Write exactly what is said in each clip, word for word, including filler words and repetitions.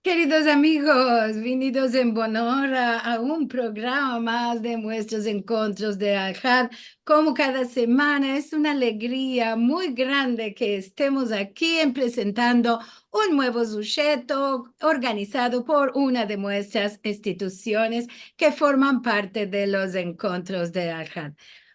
Keridos amigos, vinidos en bona ora a un programa mas de muestros enkontros de Alhad. Komo kada semana, es una alegria muy grande ke estemos aki en presentando un muevo sujeto organizado por una de muestras institusiones ke forman parte de los enkontros de Alhad.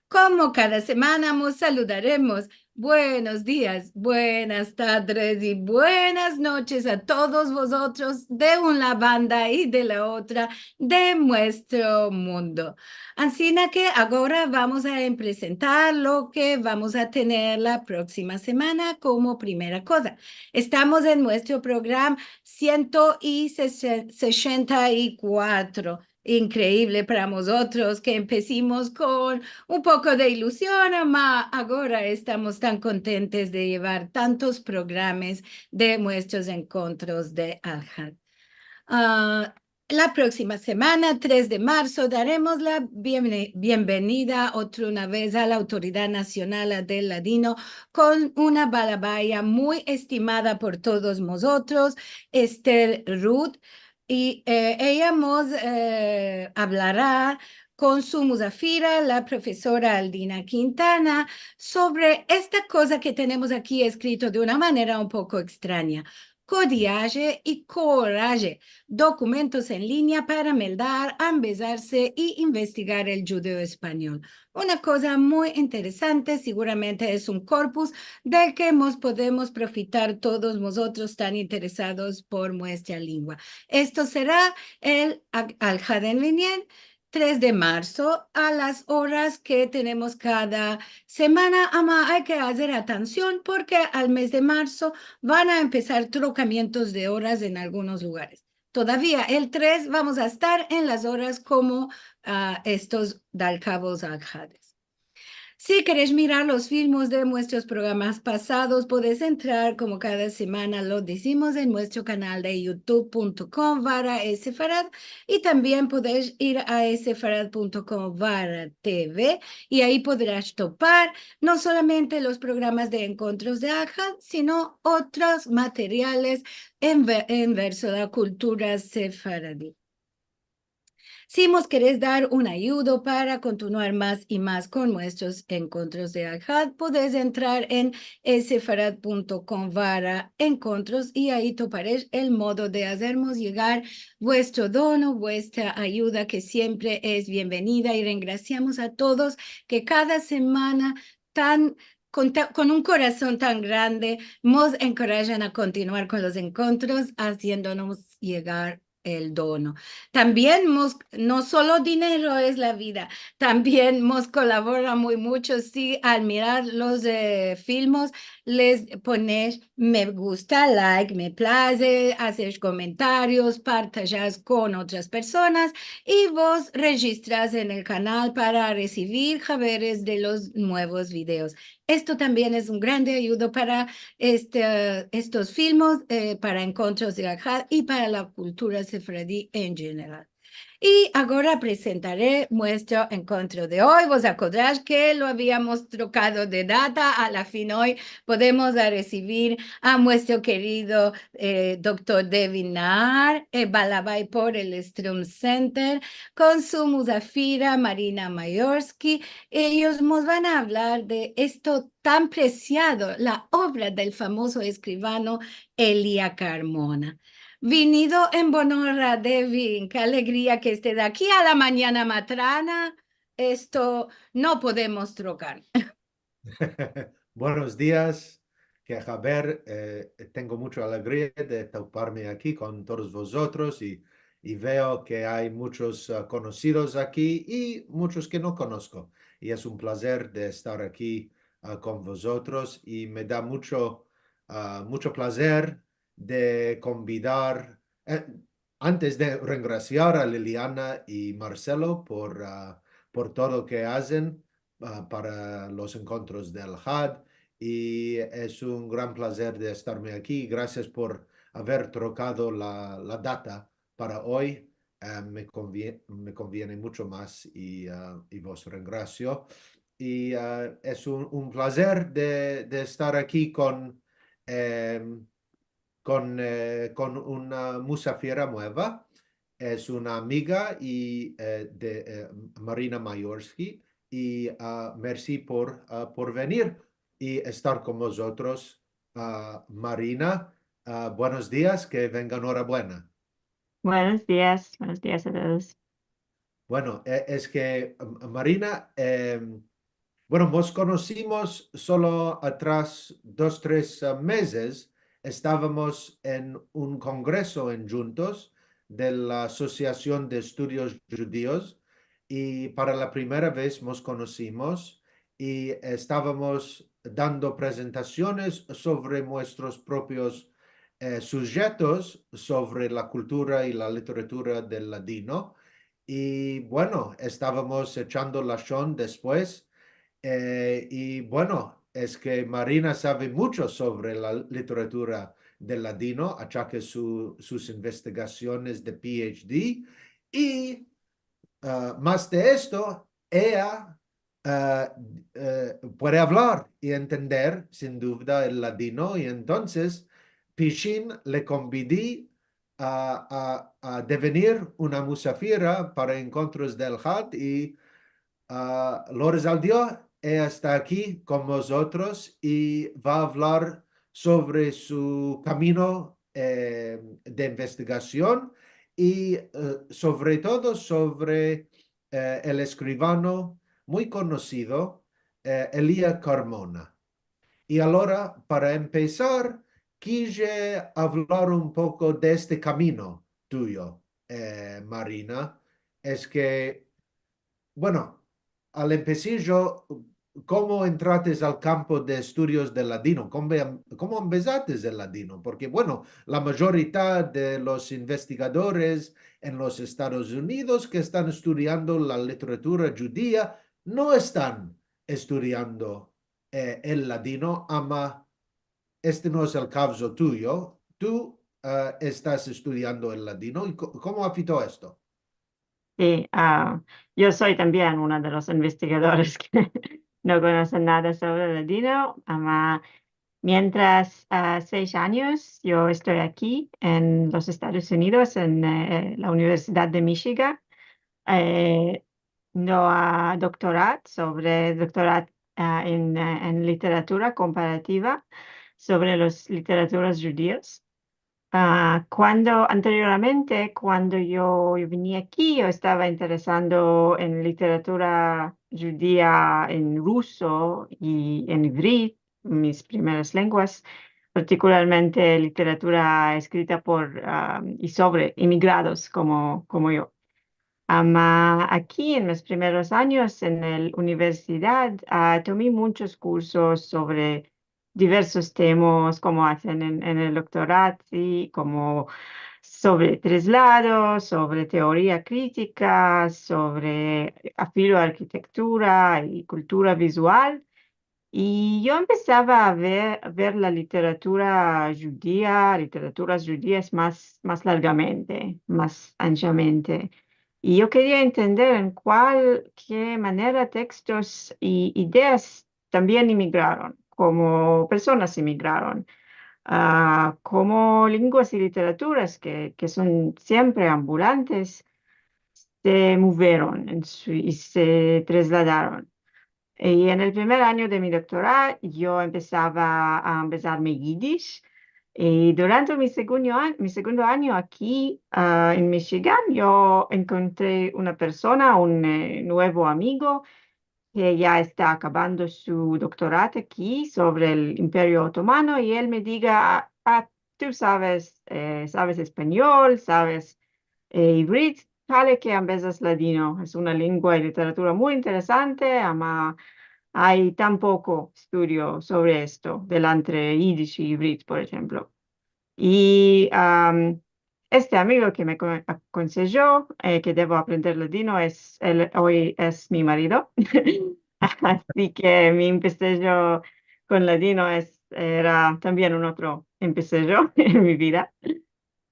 Komo kada semana, mos saludaremos buenos dias, buenas tadres i buenas noches a todos vozotros de una banda i de la otra de muestro mundo. Ansina ke agora vamos a presentar lo ke vamos a tener la proksima semana komo primera koza. Estamos en muestro programa siento sesenta i kuatro. Inkreivle para mozotros ke empesimos kon un poko de ilusion, ama agora estamos tan kontentes de yevar tantos programas de muestros enkontros de Alhad. Ah, la proksima semana, tres de marso, daremos la bienve-, bienvenida otra una vez a la Autoridad Nasional del Ladino kon una balabaya muy estimada por todos mozotros, Esther Ruth, i, eh, eya mos, eh, avlara kon su muzafira, la profesora Aldina Quintana, sovre esta koza ke tenemos aki eskrito de una manera un poko ekstranya: kodiaje i koraje, dokumentos en linya para meldar, ambezarse i investigar el djudeo-espanyol. Una koza muy interesante, seguramente es un korpus del ke mos podemos profitar todos mozotros tan interesados por muestra lingua. Esto sera el a-, Alhad en Venyen, tres de marso, a las oras ke tenemos kada semana, ama ay ke azer atansion porke al mes de marso van a empesar trokamientos de oras en algunos lugares. Todavia el tres vamos a estar en las oras komo, ah, estos dalkavos alhades. Si keresh mirar los filmos de muestros programas pasados, podesh entrar, komo kada semana lo dizimos, en muestro kanal de youtube punto com barra sefarad, i tambien podesh ir a sefarad punto com barra tv, i ayi podrash topar no solamente los programas de enkontros de Alhad, sino otros materiales en ve-, en verso la kultura sefaradi. Si mos keresh dar un ayudo para kontinuar mas i mas kon muestros enkontros de Alhad, podesh entrar en sefarad punto com barra enkontros i ayi toparesh el modo de azermos yegar vuestro dono, vuestra ayuda, ke siempre es bienvenida, i rengrasiamos a todos ke kada semana tan, kon ta-, kon un korason tan grande mos enkorajan a kontinuar kon los enkontros, aziendonos yegar el dono. Tambien mos, no solo dinero es la vida, tambien mos kolabora muy mucho si al mirar los, eh, filmos les ponesh me gusta, like, me plaze, azesh komentarios, partajash kon otras personas i vos rejistrash en el kanal para resivir haberes de los muevos videos. Esto tambien es un grande ayudo para este, estos filmos, eh, para enkontros de Alhad i para la kultura sefaradi en jeneral. I agora presentare muestro enkontro de oy. Vos akodrash ke lo aviamos trokado de data. A la fin oy podemos a resivir a muestro kerido, eh, doktor David Naar, eh, balabay por el Strum Center, kon su muzafira Marina Mayorski. Eyos mos van a avlar de esto tan presiado, la ovra del famozo eskrivano Elia Carmona. Vinido en bona ora, David. Ke alegria ke estes aki a la manyana matrana. Esto no podemos trokar. Buenos dias. Ke haber, eh, tengo mucha alegria de toparme aki kon todos vozotros i, i veo ke ay muchos, ah, konosidos aki i muchos ke no konosko. I es un plazer de estar aki, ah, kon vozotros i me da mucho, ah, mucho plazer de konvidar, eh, antes de rengrasiar a Liliana i Marcelo por, ah, por todo ke azen, ah, para los enkontros de Alhad, i es un gran plazer de estarme aki. Grasias por aver trokado la, la data para oy. Eh, me konvie-, me konviene mucho mas i, ah, i vos rengrasio. I, ah, es un, un plazer de, de estar aki kon, em, kon, eh, kon una musafira mueva. Es una amiga i, eh, de, eh, Marina Majorsky, i, ah, mersi por, ah, por venir i estar kon vozotros, ah, Marina. Ah, buenos dias, ke venga enorabuena. Buenos dias, buenos dias a todos. Bueno, eh, es ke, mm, Marina, em, bueno, mos konosimos solo atras dos, tres, ah, mezes. Estavamos en un kongreso endjuntos de la Asosiasion de Estudios Djudios i para la primera vez mos konosimos i estavamos dando prezentasiones sovre muestros propios, eh, sujetos sovre la kultura i la literatura del ladino. I, bueno, estavamos echando lashon despues, eh, i, bueno, es ke Marina save muncho sovre la literatura del ladino, achake su, sus investigasiones de P H D, i, ah, mas de esto, eya, ah, eh, puede avlar i entender, sin duvda, el ladino, i entonses, pishin le konvidi a, a, a devenir una musafira para enkontros del had i, ah, lo rezaldio, eya esta aki kon mozotros i va a avlar sovre su kamino, eh, de investigasion i, eh, sovre todo sovre, eh, el eskrivano muy konosido, eh, Elia Carmona. I alora, para empesar, kije avlar un poko de este kamino tuyo, eh, Marina. Es ke, bueno, al empesijo, komo entrates al kampo de estudios del ladino? Komo em-, komo empesates el ladino? Porke, bueno, la mayoritad de los investigadores en los Estados Unidos ke estan estudiando la literatura djudia no estan estudiando, eh, el ladino, ama este no es el kavzo tuyo. Tu, eh, estas estudiando el ladino. I ko-, komo afito esto? Si, ah, yo so tambien una de los investigadores ke no konosen nada sovre el ladino, ama mientras, ah, sesh anyos yo esto aki en los Estados Unidos, en, eh, la Universidad de Michigan, eh, no a doktorat sovre, doktorat, ah, en, eh, en literatura komparativa sovre los literaturas djudias. Ah, kuando, anteriormente, kuando yo, yo vini aki, yo estava interesando en literatura djudia en ruso i en ivrit, mis primeras lenguas, partikularmente literatura eskrita por, ah, i sovre imigrados komo, komo yo. Ama aki, en mis primeros anyos en el universidad, ah, tomi munchos kursos sovre diversos temas, komo azen en, en el doktorat, si, komo sovre traslado, sovre teoria kritika, sovre afilo arkitektura i kultura vizual. I yo empesava a ver, ver la literatura djudia, literaturas djudias mas, mas largamente, mas anchamente. I yo keria entender en kual, ke manera tekstos i ideas tambien imigraron, komo personas imigraron, ah, komo lenguas i literaturas ke, ke son siempre ambulantes, se movieron en su, i se trasladaron. I en el primer anyo de mi doktorat, yo empesava a empesar mi yidish. I durante mi segundo an-, mi segundo anyo aki, ah, en Michigan, yo enkontri una persona, un, eh, muevo amigo, ke ya esta akavando su doktorat aki sovre el Imperio Otomano, i el me diga, "Ah, ah, tu saves, eh, saves espanyol, saves, eh, ivrit, kale ke empesas ladino. Es una lengua i literatura muy interesante, ama ay tan poko estudio sovre esto, delante yidish i ivrit, por enshemplo." I, am, este amigo ke me ko-, akonsejo, eh, ke devo aprender ladino es, el oy es mi marido. Ansi ke mi empesejo kon ladino es, era tambien un otro empesejo en mi vida.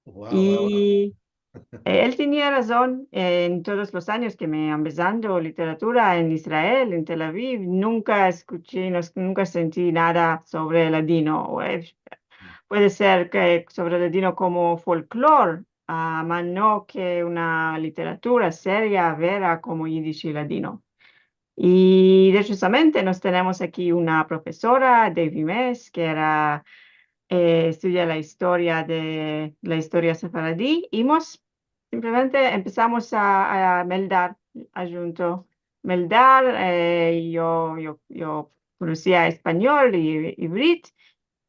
Wow, wow, wow. I, eh, el tenia razon, eh, en todos los anyos ke me empesando literatura en Israel, en Tel Aviv, nunka eskuchi, no, nunka senti nada sovre ladino. Eh, puede ser ke sovre ladino komo folklor, a, ma no ke una literatura seria, vera, komo yidish i ladino. I dechozamente mos tenemos aki una profesora, Devi Mes, ke era, e, estudia la istoria de, la istoria sefaradi, i mos simplemente empesamos a, a meldar adjunto. Meldar, e, yo, yo, yo konosia espanyol i ivrit,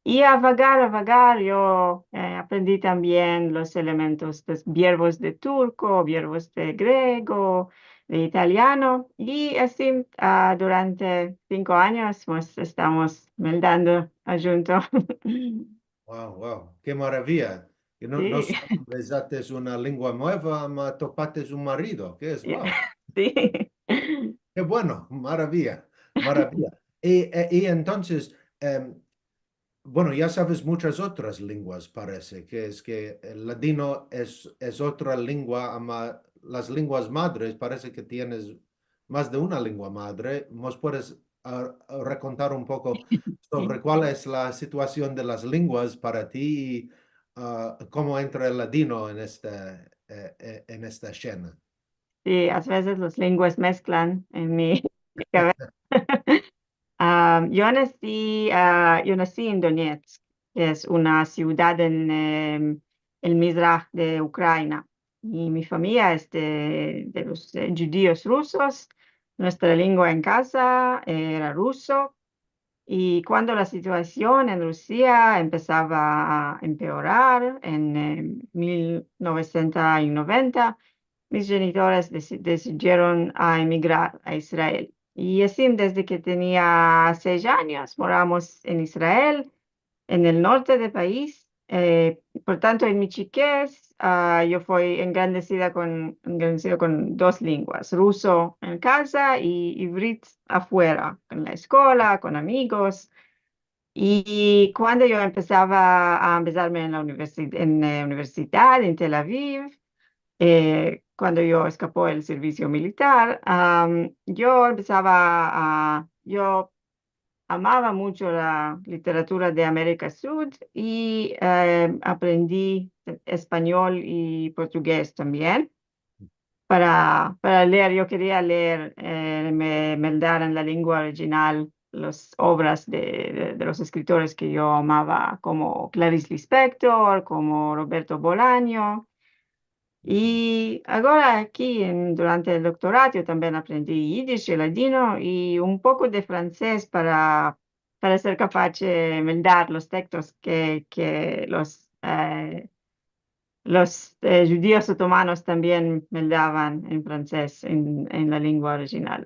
i avagar, avagar, yo, e, aprendi tambien los elementos, los biervos de turko, biervos de grego, de italiano, i ansi, a, durante sinko anyos, pues, estamos meldando adjunto. Wow, wow, ke maraviya. Ke no, no solo empesates una lengua mueva, ma topates un marido, ke es, wow. Si. Ke bueno, maraviya, maraviya. I, e, i entonses, em, bueno, ya saves muchas otras lenguas, parese, ke es ke el ladino es, es otra lengua, ama las lenguas madres, parese ke tienes mas de una lengua madre. Mos puedes, a, a rekontar un poko sovre kual es la situasion de las lenguas para ti i, a, komo entra el ladino en esta, e, e, en esta shena? Si, a vezes las lenguas mesklan en mi kavesa. A, yo nasi, a, yo nasi en Donetsk, ke es una sivdad en, em, el mizrah de Ukraina. I mi famiya es de, de los, e, djudios rusos. Muestra lengua en kaza, e, era ruso. I kuando la situasion en Rusia empesava a empeorar en, e, mil novesientos noventa, mis djenitores desi-, desidieron a emigrar a Israel. I ansi, desde ke tenia sesh anyos, moramos en Israel, en el norte del pais. E, por tanto, en mi chikez, a, yo fui engrandesida kon, engrandesida kon dos lenguas, ruso en kaza i ivrit afuera, en la eskola, kon amigos. I kuando yo empesava a empesarme en la universi-, en, e, universidad en Tel Aviv, e, kuando yo eskapo el servisio militar, am, yo empesava a, yo amava muncho la literatura de Amerika Sud i, e, aprendi espanyol i portugez tambien para, para leer. Yo keria leer, e, me, meldar en la lengua orijinal las ovras de, de, de los eskritoris ke yo amava, komo Clarice Lispector, komo Roberto Bolaño. I agora aki, en, durante el doktorat, yo tambien aprendi yidish i ladino i un poko de fransez para, para ser kapaz de meldar los tekstos ke, ke los, e, los, e, djudios otomanos tambien meldavan en fransez, en, en la lengua orijinal.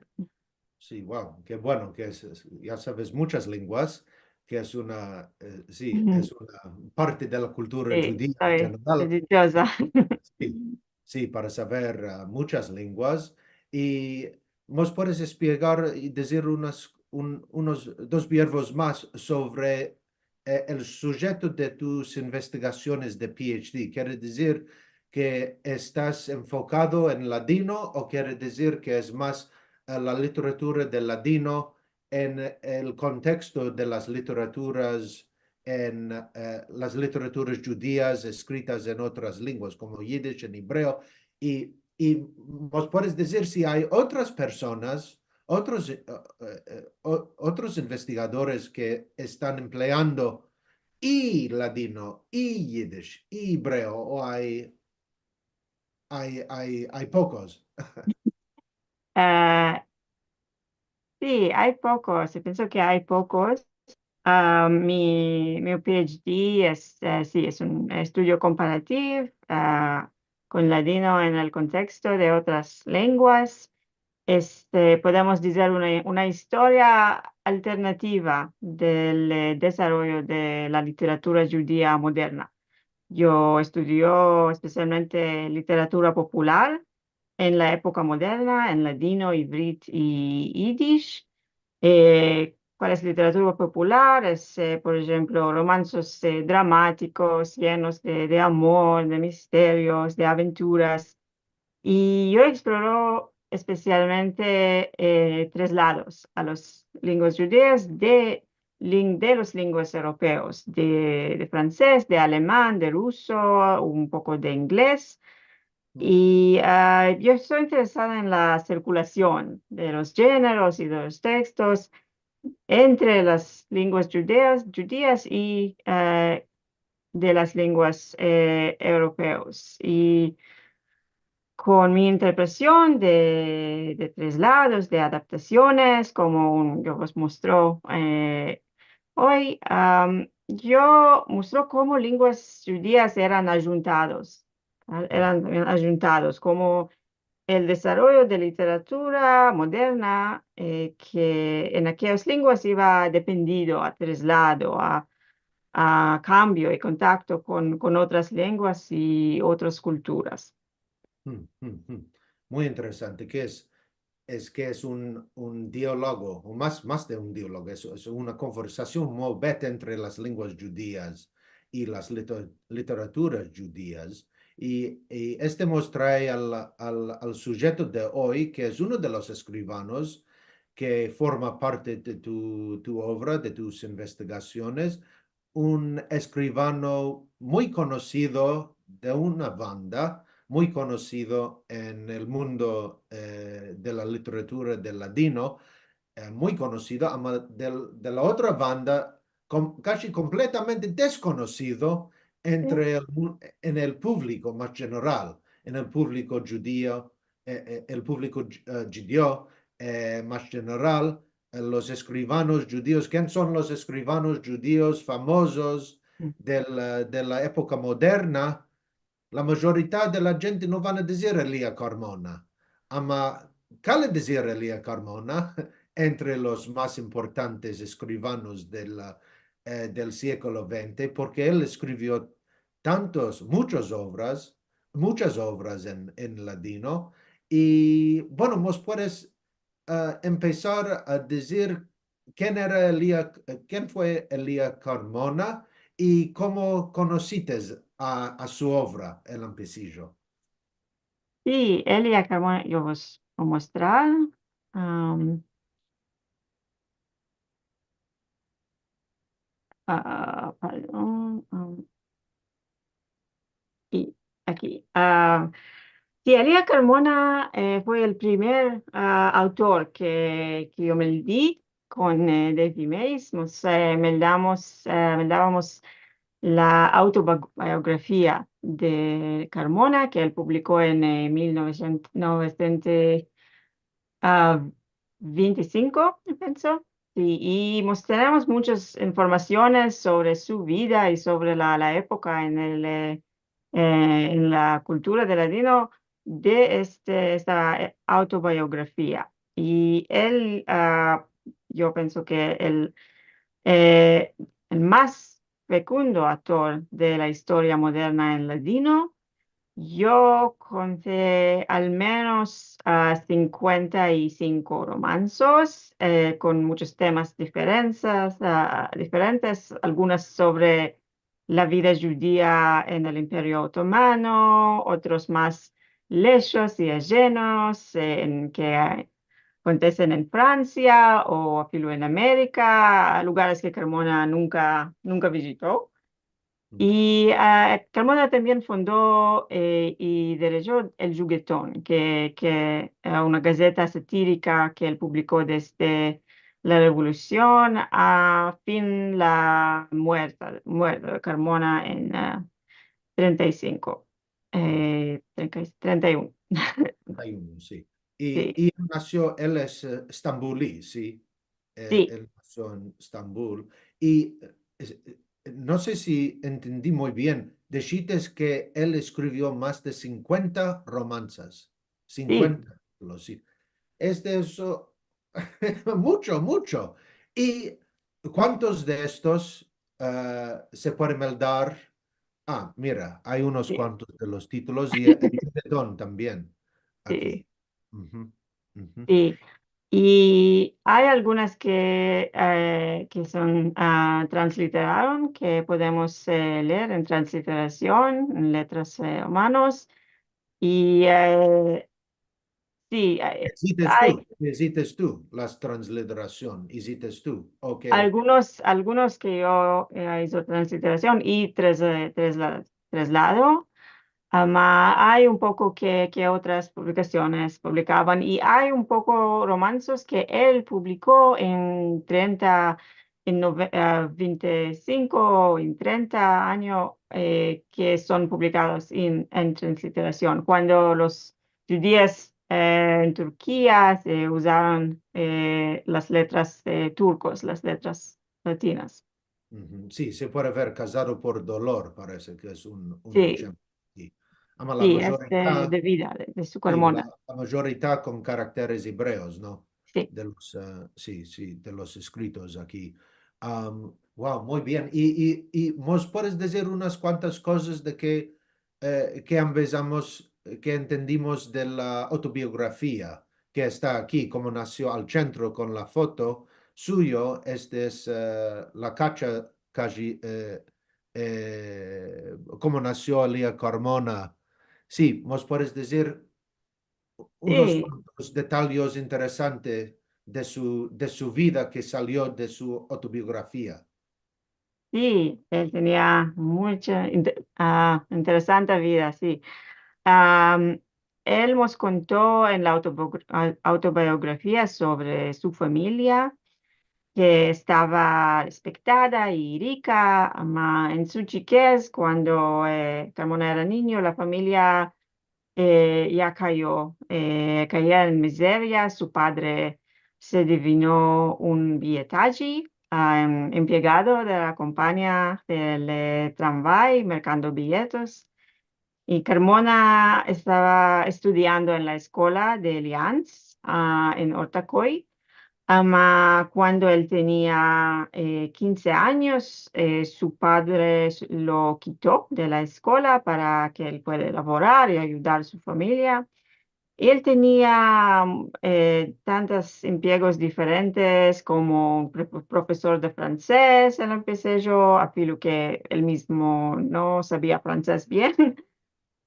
Si, wow, ke bueno, ke es, es, ya saves muchas lenguas, ke es una, e, si, es una parte de la kultura djudia en jeneral. Religioza. Si, si, para saver, a, muchas lenguas. I mos puedes espliegar i dizir unas, un, unos dos biervos mas sovre, e, el sujeto de tus investigasiones de PhD? Kere dizir ke estas enfokado en ladino o kere dizir ke es mas, e, la literatura del ladino en el konteksto de las literaturas, en, e, las literaturas djudias eskritas en otras lenguas, komo yidish, en ebreo, i, i mos puedes dizir si ay otras personas, otros, e, e, e, o-, otros investigadores ke estan empleando i ladino, i yidish, i ebreo, o ay, ay, ay, ay pokos? E, si, ay pokos, yo pienso ke ay pokos. A, mi, mi PhD es, e, si, es un estudio komparativo, a, kon ladino en el konteksto de otras lenguas. Este, podemos dizir una, una istoria alternativa del, e, dezaroyo de la literatura djudia moderna. Yo estudio espesialmente literatura popular en la epoka moderna, en ladino, ivrit i yidish. E, kual es literatura popular? Es, e, por enshemplo, romansos, e, dramatikos, yenos de, de amor, de misterios, de aventuras. I yo eksploro espesialmente, e, tres lados, a los lenguas djudias de lin-, de los linguas europeos, de, de franses, de aleman, de ruso, un poko de inglez. I, a, yo esto interesada en la sirkulasion de los djeneros i de los tekstos entre las linguas djudias, djudias i, a, de las linguas, e, europeos. I kon mi interpretasion de, de traslados, de adaptasiones, komo un, yo vos mostro, e, oy, am, yo mostro komo linguas djudias eran adjuntados, a-, eran tambien adjuntados, komo el desaroyo de literatura moderna, e, ke en akeyas linguas iva dependido a traslado, a, a kambio i kontakto kon, kon otras linguas i otras kulturas. Mm, mm, mm. Muy interesante, ke es, es ke es un, un dialogo, o mas, mas de un dialogo, es, es una konversasion movete entre las linguas djudias i las lito-, literaturas djudias. I, i este mos trae al, al, al sujeto de oy, ke es uno de los eskrivanos ke forma parte de tu, tu ovra, de tus investigasiones, un eskrivano muy konosido de una banda, muy konosido en el mundo, e, de la literatura del ladino, e, muy konosido, ama del, de la otra banda, kom-, kaji kompletamente deskonosido entre el mu-, en el publiko mas jeneral, en el publiko djudio, e, e, el publiko dj-, e, djudio, e, mas jeneral, e, los eskrivanos djudios. Ken son los eskrivanos djudios famozos del, e, de la epoka moderna? La majoritad de la djente no van a dizir Elia Carmona. Ama, kale dizir Elia Carmona entre los mas importantes eskrivanos del, e, del sieklo vente, porke el eskrivio tantos, muchas ovras, muchas ovras en, en ladino. I, bueno, mos puedes, e, empesar a dizir ken era Elia, ken fue Elia Carmona i komo konosites a, a su ovra, El Ampisijo? Si, Elia Carmona, yo vos vo mostrar. Am, a, pardon, am, i aki. A, si, Elia Carmona, e, fue el primer, a, autor ke, ke yo meldi kon, e, Davey Mays, mos, e, meldamos, e, meldavamos la autobiografia de Carmona, ke el publiko en, e, mil novesientos, novesientos, a, vente i sinko, yo penso. Si, i mos tenemos muchas informasiones sovre su vida i sovre la, la epoka en el, e, e, en la kultura del ladino de este, esta, e, autobiografia. I el, a, yo penso ke el, e, el mas fekundo autor de la istoria moderna en ladino, yo konte al menos, a, sinkuenta i sinko romansos, e, kon muchos temas diferensas, a, diferentes, algunos sovre la vida djudia en el Imperio Otomano, otros mas leshos i ajenos, en, ke akontesen en Fransia o afilo en Amerika, lugares ke Carmona nunka, nunka vijito. I, a, Carmona tambien fundo, e, i dirijio El Djugeton, ke, ke era una gazeta satirika ke el publiko desde la revolusion a fin la muerte, muerte de Carmona en, a, trenta i sinko, e, trenta, trenta i uno. Trenta i uno, si. I, si. I el nasio, el es, e, estambuli, si? E, si. El nasio en Estambul. I, e, es, e, no se si entendi muy bien. Dishites ke el eskrivio mas de sinkuenta romansas. Si. Sinkuenta titulos, si. Es de eso, mucho, mucho. I kuantos de estos, e, se puede meldar? A, mira, ay unos, si, kuantos de los titulos i el, el Djugeton tambien. Si. Aki. Uhu, uhu. Si. I ay algunas ke, e, ke son, a, transliteraron, ke podemos, e, leer en transliterasion, en letras, e, a mano. I, e, si, eh, Izites ay tu, izites tu las transliterasion, izites tu, o ke? Algunos, algunos ke yo, eh, izo transliterasion i tres, eh, tresla-, treslado. Ama ay un poko ke, ke otras publikasiones publikavan, i ay un poko romansos ke el publiko en trenta, en nove-, ah, vente i sinko, en trenta anyo, eh, ke son publikados en, en transliterasion, kuando los djudios, eh, en Turkia se uzavan, eh, las letras, eh, turkos, las letras latinas. Uhu. Si, se puede ver Kazado por dolor, parese ke es un, un Si, enshemplo aki. Ama la si, es de, majoritad, de vida, de, de su si, Carmona. La, la majoritad kon karakteres ebreos, no? Si. De los, eh, si, si, de los eskritos aki. Am, wow, muy bien. I, i, i mos puedes dizir unas kuantas kozas de ke, eh, ke ambezamos, ke entendimos de la autobiografia ke esta aki, komo nasio al sentro kon la foto suyo, este es, eh, la kacha kaji, eh, eh, komo nasio Elia Carmona. Si, mos puedes dizir unos Si. kuantos detalyes interesantes de su, de su vida ke salio de su autobiografia. Si, el tenia mucha inte-, ah, interesante vida, si. Am, el mos konto en la autobiogra-, au-, autobiografia sovre su famiya, ke estava respektada i rika, ama en su chikez, kuando, eh, Carmona era ninyo, la famiya eh, ya kayo, eh, kaya en mizeria. Su padre se devino un biyetaji, ah, em-, empleyado de la kompanya del, eh, tramvay, merkando biyetos. I Carmona estava estudiando en la eskola de Alliance, ah, en Ortaköy. Ama kuando el tenia, eh, kinze anyos, eh, su padre s-, lo kito de la eskola para ke el pueda lavorar i ayudar su famiya. I el tenia, eh, tantos empleyos diferentes, komo un pre-, profesor de fransez, el empeso yo, afilo ke el mizmo no savia fransez bien.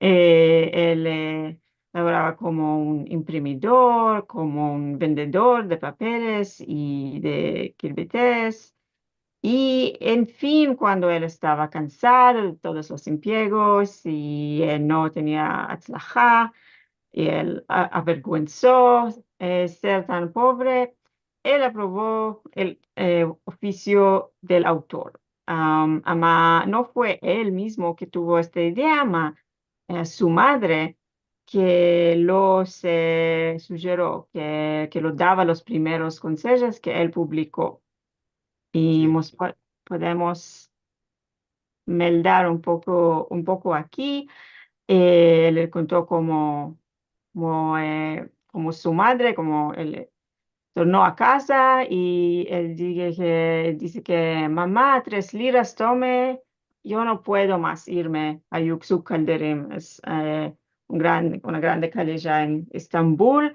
Eh, el, eh, lavorava komo un imprimidor, komo un vendedor de papeles i de kirbites. I, en fin, kuando el estava kansado de todos los empleyos i el no tenia atslaha, i el a-, averguenso, eh, ser tan povre, el aprovo el, eh, ofisio del autor. Am, ama no fue el mizmo ke tuvo esta idea, ama, eh, su madre ke lo se sujero, ke, ke lo dava los primeros konsejos ke el publiko. I, si, mos po-, podemos meldar un poko, un poko aki. Eh, le konto komo, komo, eh, komo su madre, komo el torno a kaza i el dige ke, dize ke: "Mama, tres liras tome, yo no puedo mas irme a Yuksuk Kalderim, es, eh, un gran, una grande kaleja en Estambul,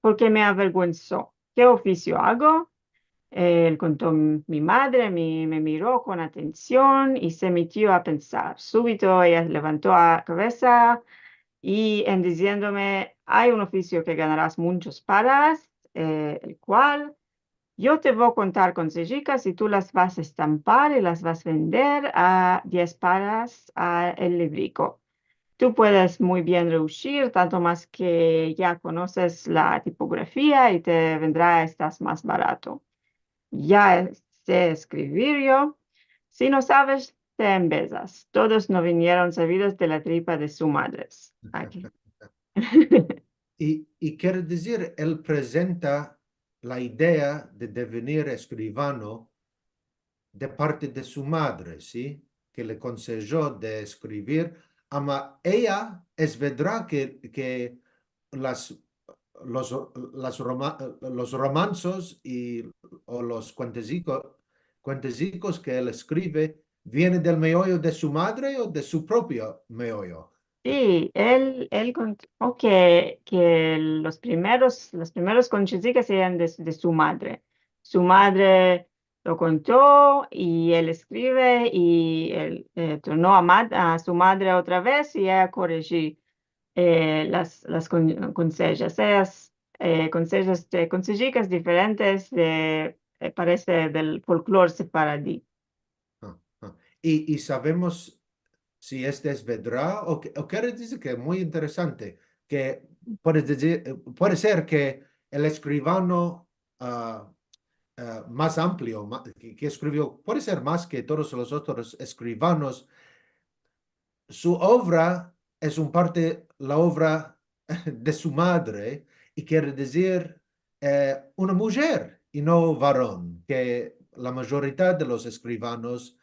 porke me averguenso. Ke ofisio ago?" El konto: "Mi madre mi, me miro kon atension i se metio a pensar. Subito eya levanto a kavesa i en diziendome: ay un ofisio ke ganaras munchos paras, eh, el kual yo te vo kontar konsejikas i tu las vas a estampar i las vas a vender a diez paras a el libriko. Tu puedes muy bien reushir, tanto mas ke ya konoses la tipografia i te vendra a estar mas barato. Ya se eskrivir yo. Si no saves, te embezas. Todos no vinieron savidos de la tripa de su madres." Aki. I, i kere dizir, el prezenta la idea de devenir eskrivano de parte de su madre, si? Ke le konsejo de eskrivir, ama eya, es verdad ke, ke las, los, las roma-, los romansos i, o los kuenteziko-, kuentezikos ke el eskrive viene del meoyo de su madre o de su propio meoyo? Si, el, el konto ke, ke los primeros, los primeros kuentezikos eran de, de su madre. Su madre lo konto i el eskrive i el, eh, torno a mad-, a su madre otra vez i eya koriji eh, las, las kon-, konsejas, esas, eh, konsejas de, konsejikas diferentes de, eh, parese del folklor sefaradi. A, a. I, i savemos si este es vedra o ke, o kere dizir ke es muy interesante, ke puede dizir, eh, puede ser ke el eskrivano, a, a, mas amplio, ma-, ke, ke eskrivio, puede ser mas ke todos los otros eskrivanos, su ovra es un parte la ovra de su madre, i kere dizir, eh, una mujer i no varon, ke la mayoridad de los eskrivanos,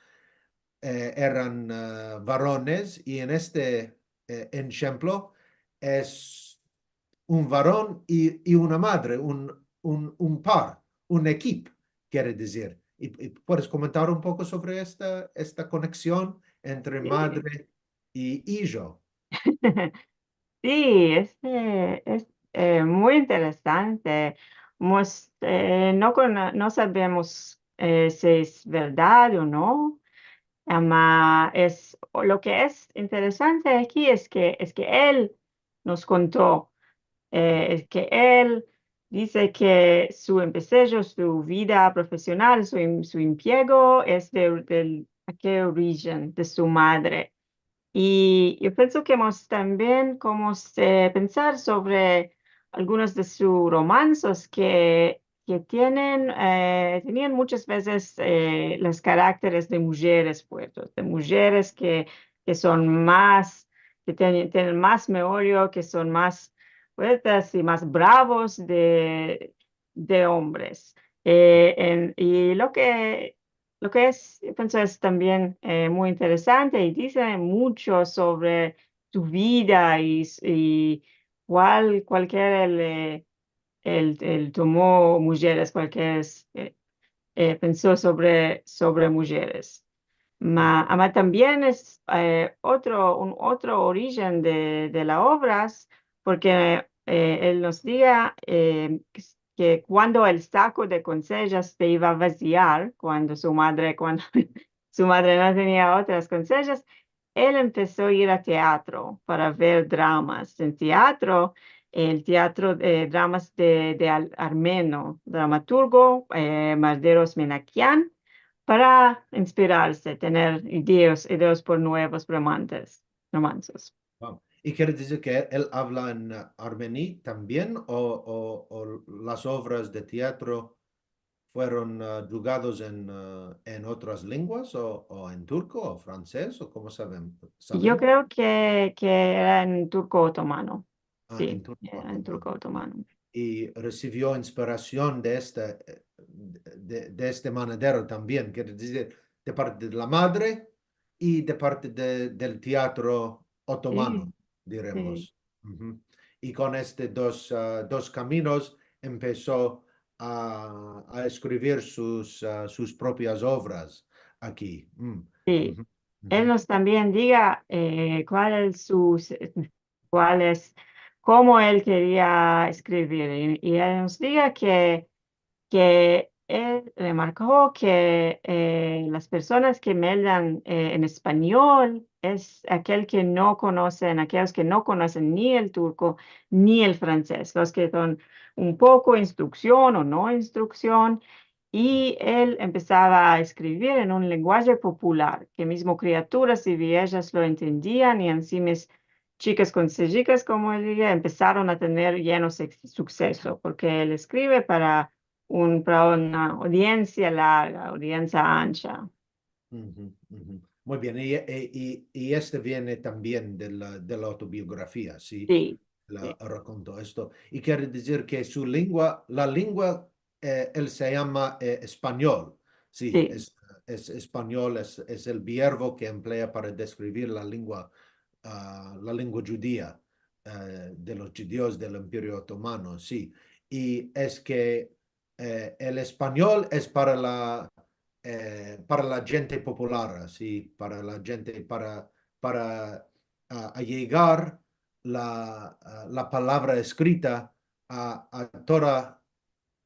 eh, eran, eh, varones, i en este, eh, enshemplo es un varon i, i una madre, un, un, un par, un ekip, kere dizir. I, i puedes komentar un poko sovre esta, esta koneksion entre... Si. Madre i ijo? Si, es, eh, es, eh, muy interesante. Mos-, eh, no kono-, no savemos, eh, si es verdad o no. Ama es, o lo ke es interesante aki es ke, es ke el mos konto, eh, es ke el dize ke su empesejo, su vida profesional, su em-, su empiego es de, del, akel orijen de su madre. I yo penso ke mos tambien, komo se, pensar sovre algunos de su romansos ke, ke tienen, eh, tenian munchas vezes, eh, los karakteres de mujeres fuertes, de mujeres ke, ke son mas, ke tienen, tienen mas meollo, ke son mas fuertes i mas bravos de, de ombres. Eh, en, i lo ke, lo ke es, penso es tambien, eh, muy interesante i dize muncho sovre su vida i, i kual, kual ke era el, eh, el, el tomo mujeres, kual ke es, eh, eh, penso sovre, sovre mujeres. Ma, ama tambien es, eh, otro, un otro orijen de, de la ovras, porke, eh, el mos dize, eh, ke kuando el sako de konsejas se iva a vaziar, kuando su madre, kuando su madre no tenia otras konsejas, el empeso a ir a teatro para ver dramas. En teatro, el teatro, eh, dramas de, de al-, armeno, dramaturgo, eh, Marderos Menakian, para inspirarse, tener ideas, ideas por nuevos romanses, romansos. Wow. I kere dizir ke el avla en, eh, armeni tambien, o, o, o las ovras de teatro fueron, eh, djugados en, eh, en otras lenguas, o, o en turko, o fransez, o komo savem-, savemos? Yo kreo ke, ke era en turko otomano. A, si, en turko otomano. Era en turko otomano. I resivio inspirasion de este, eh, de, de este manadero tambien, kere dizir, de parte de la madre i de parte de, del teatro otomano, si, diremos. Si. I kon este dos, a, dos kaminos empeso a, a eskrivir sus, a, sus propias ovras aki. Si. El mos tambien dize, eh, kual es sus, kual es, komo el keria eskrivir. I, i el mos dize ke ke el remarko ke, eh, las personas ke meldan, eh, en espanyol es akel ke no konosen, akeos ke no konosen ni el turko ni el fransez, los ke son un poko instruksion o no instruksion, i el empesava a eskrivir en un lenguaje popular, ke mizmo kriaturas i viejas lo entendian, i ansi mes chikas konsejikas, komo el dize, empesaron a tener yenos ex-, sukseso, porke el eskrive para un, para una audiensia larga, audiensia ansha. Muy bien, i, i, i, i este viene tambien de la, de la autobiografia, si? Si, la si. Rakonto esto. I kere dizir ke su lengua, la lengua, eh, el se yama, eh, espanyol. Si, si. Es, es espanyol, es, es el vierbo ke emplea para deskrivir la lengua, a, la lengua djudia, eh, de los djudios del Imperio Otomano, si. I es ke eh, el espanyol es para la, eh, para la djente popular, si, para la djente, para, para, a, ayegar la, a, la palavra eskrita a, a toda,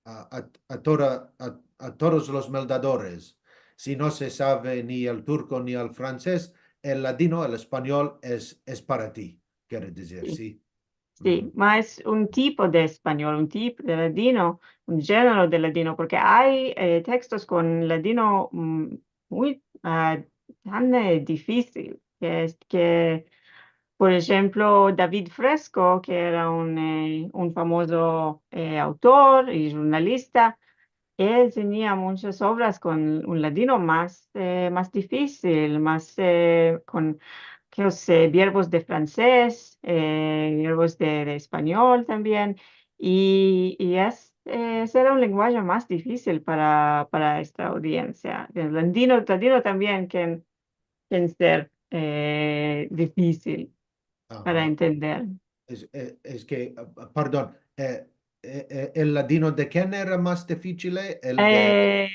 a, a, a toda, a, a todos los meldadores. Si no se save ni el turko ni el fransez, el ladino, el espanyol es, es para ti. kere dizir, Si. si? Si, ma es un tipo de espanyol, un tipo de ladino, un djenero de ladino, porke ay, eh, tekstos kon ladino, mm, muy, ah, tan, eh, difisil, ke es ke, por enshemplo, David Fresco, ke era un, eh, un famozo, eh, autor i jurnalista, el tenia munchas ovras kon un ladino mas, eh, mas difisil, mas, eh, kon, ke yo se, biervos de franses, eh, biervos de, de espanyol tambien, i, i es, eh, ese era un lenguaje mas difisil para, para esta audiensia. El ladino, ladino tambien ken, ken ser, eh, difisil para entender. Es, e, es ke, a, a, pardon, e, e, e, el ladino de ken era mas difisil? El de... Eh,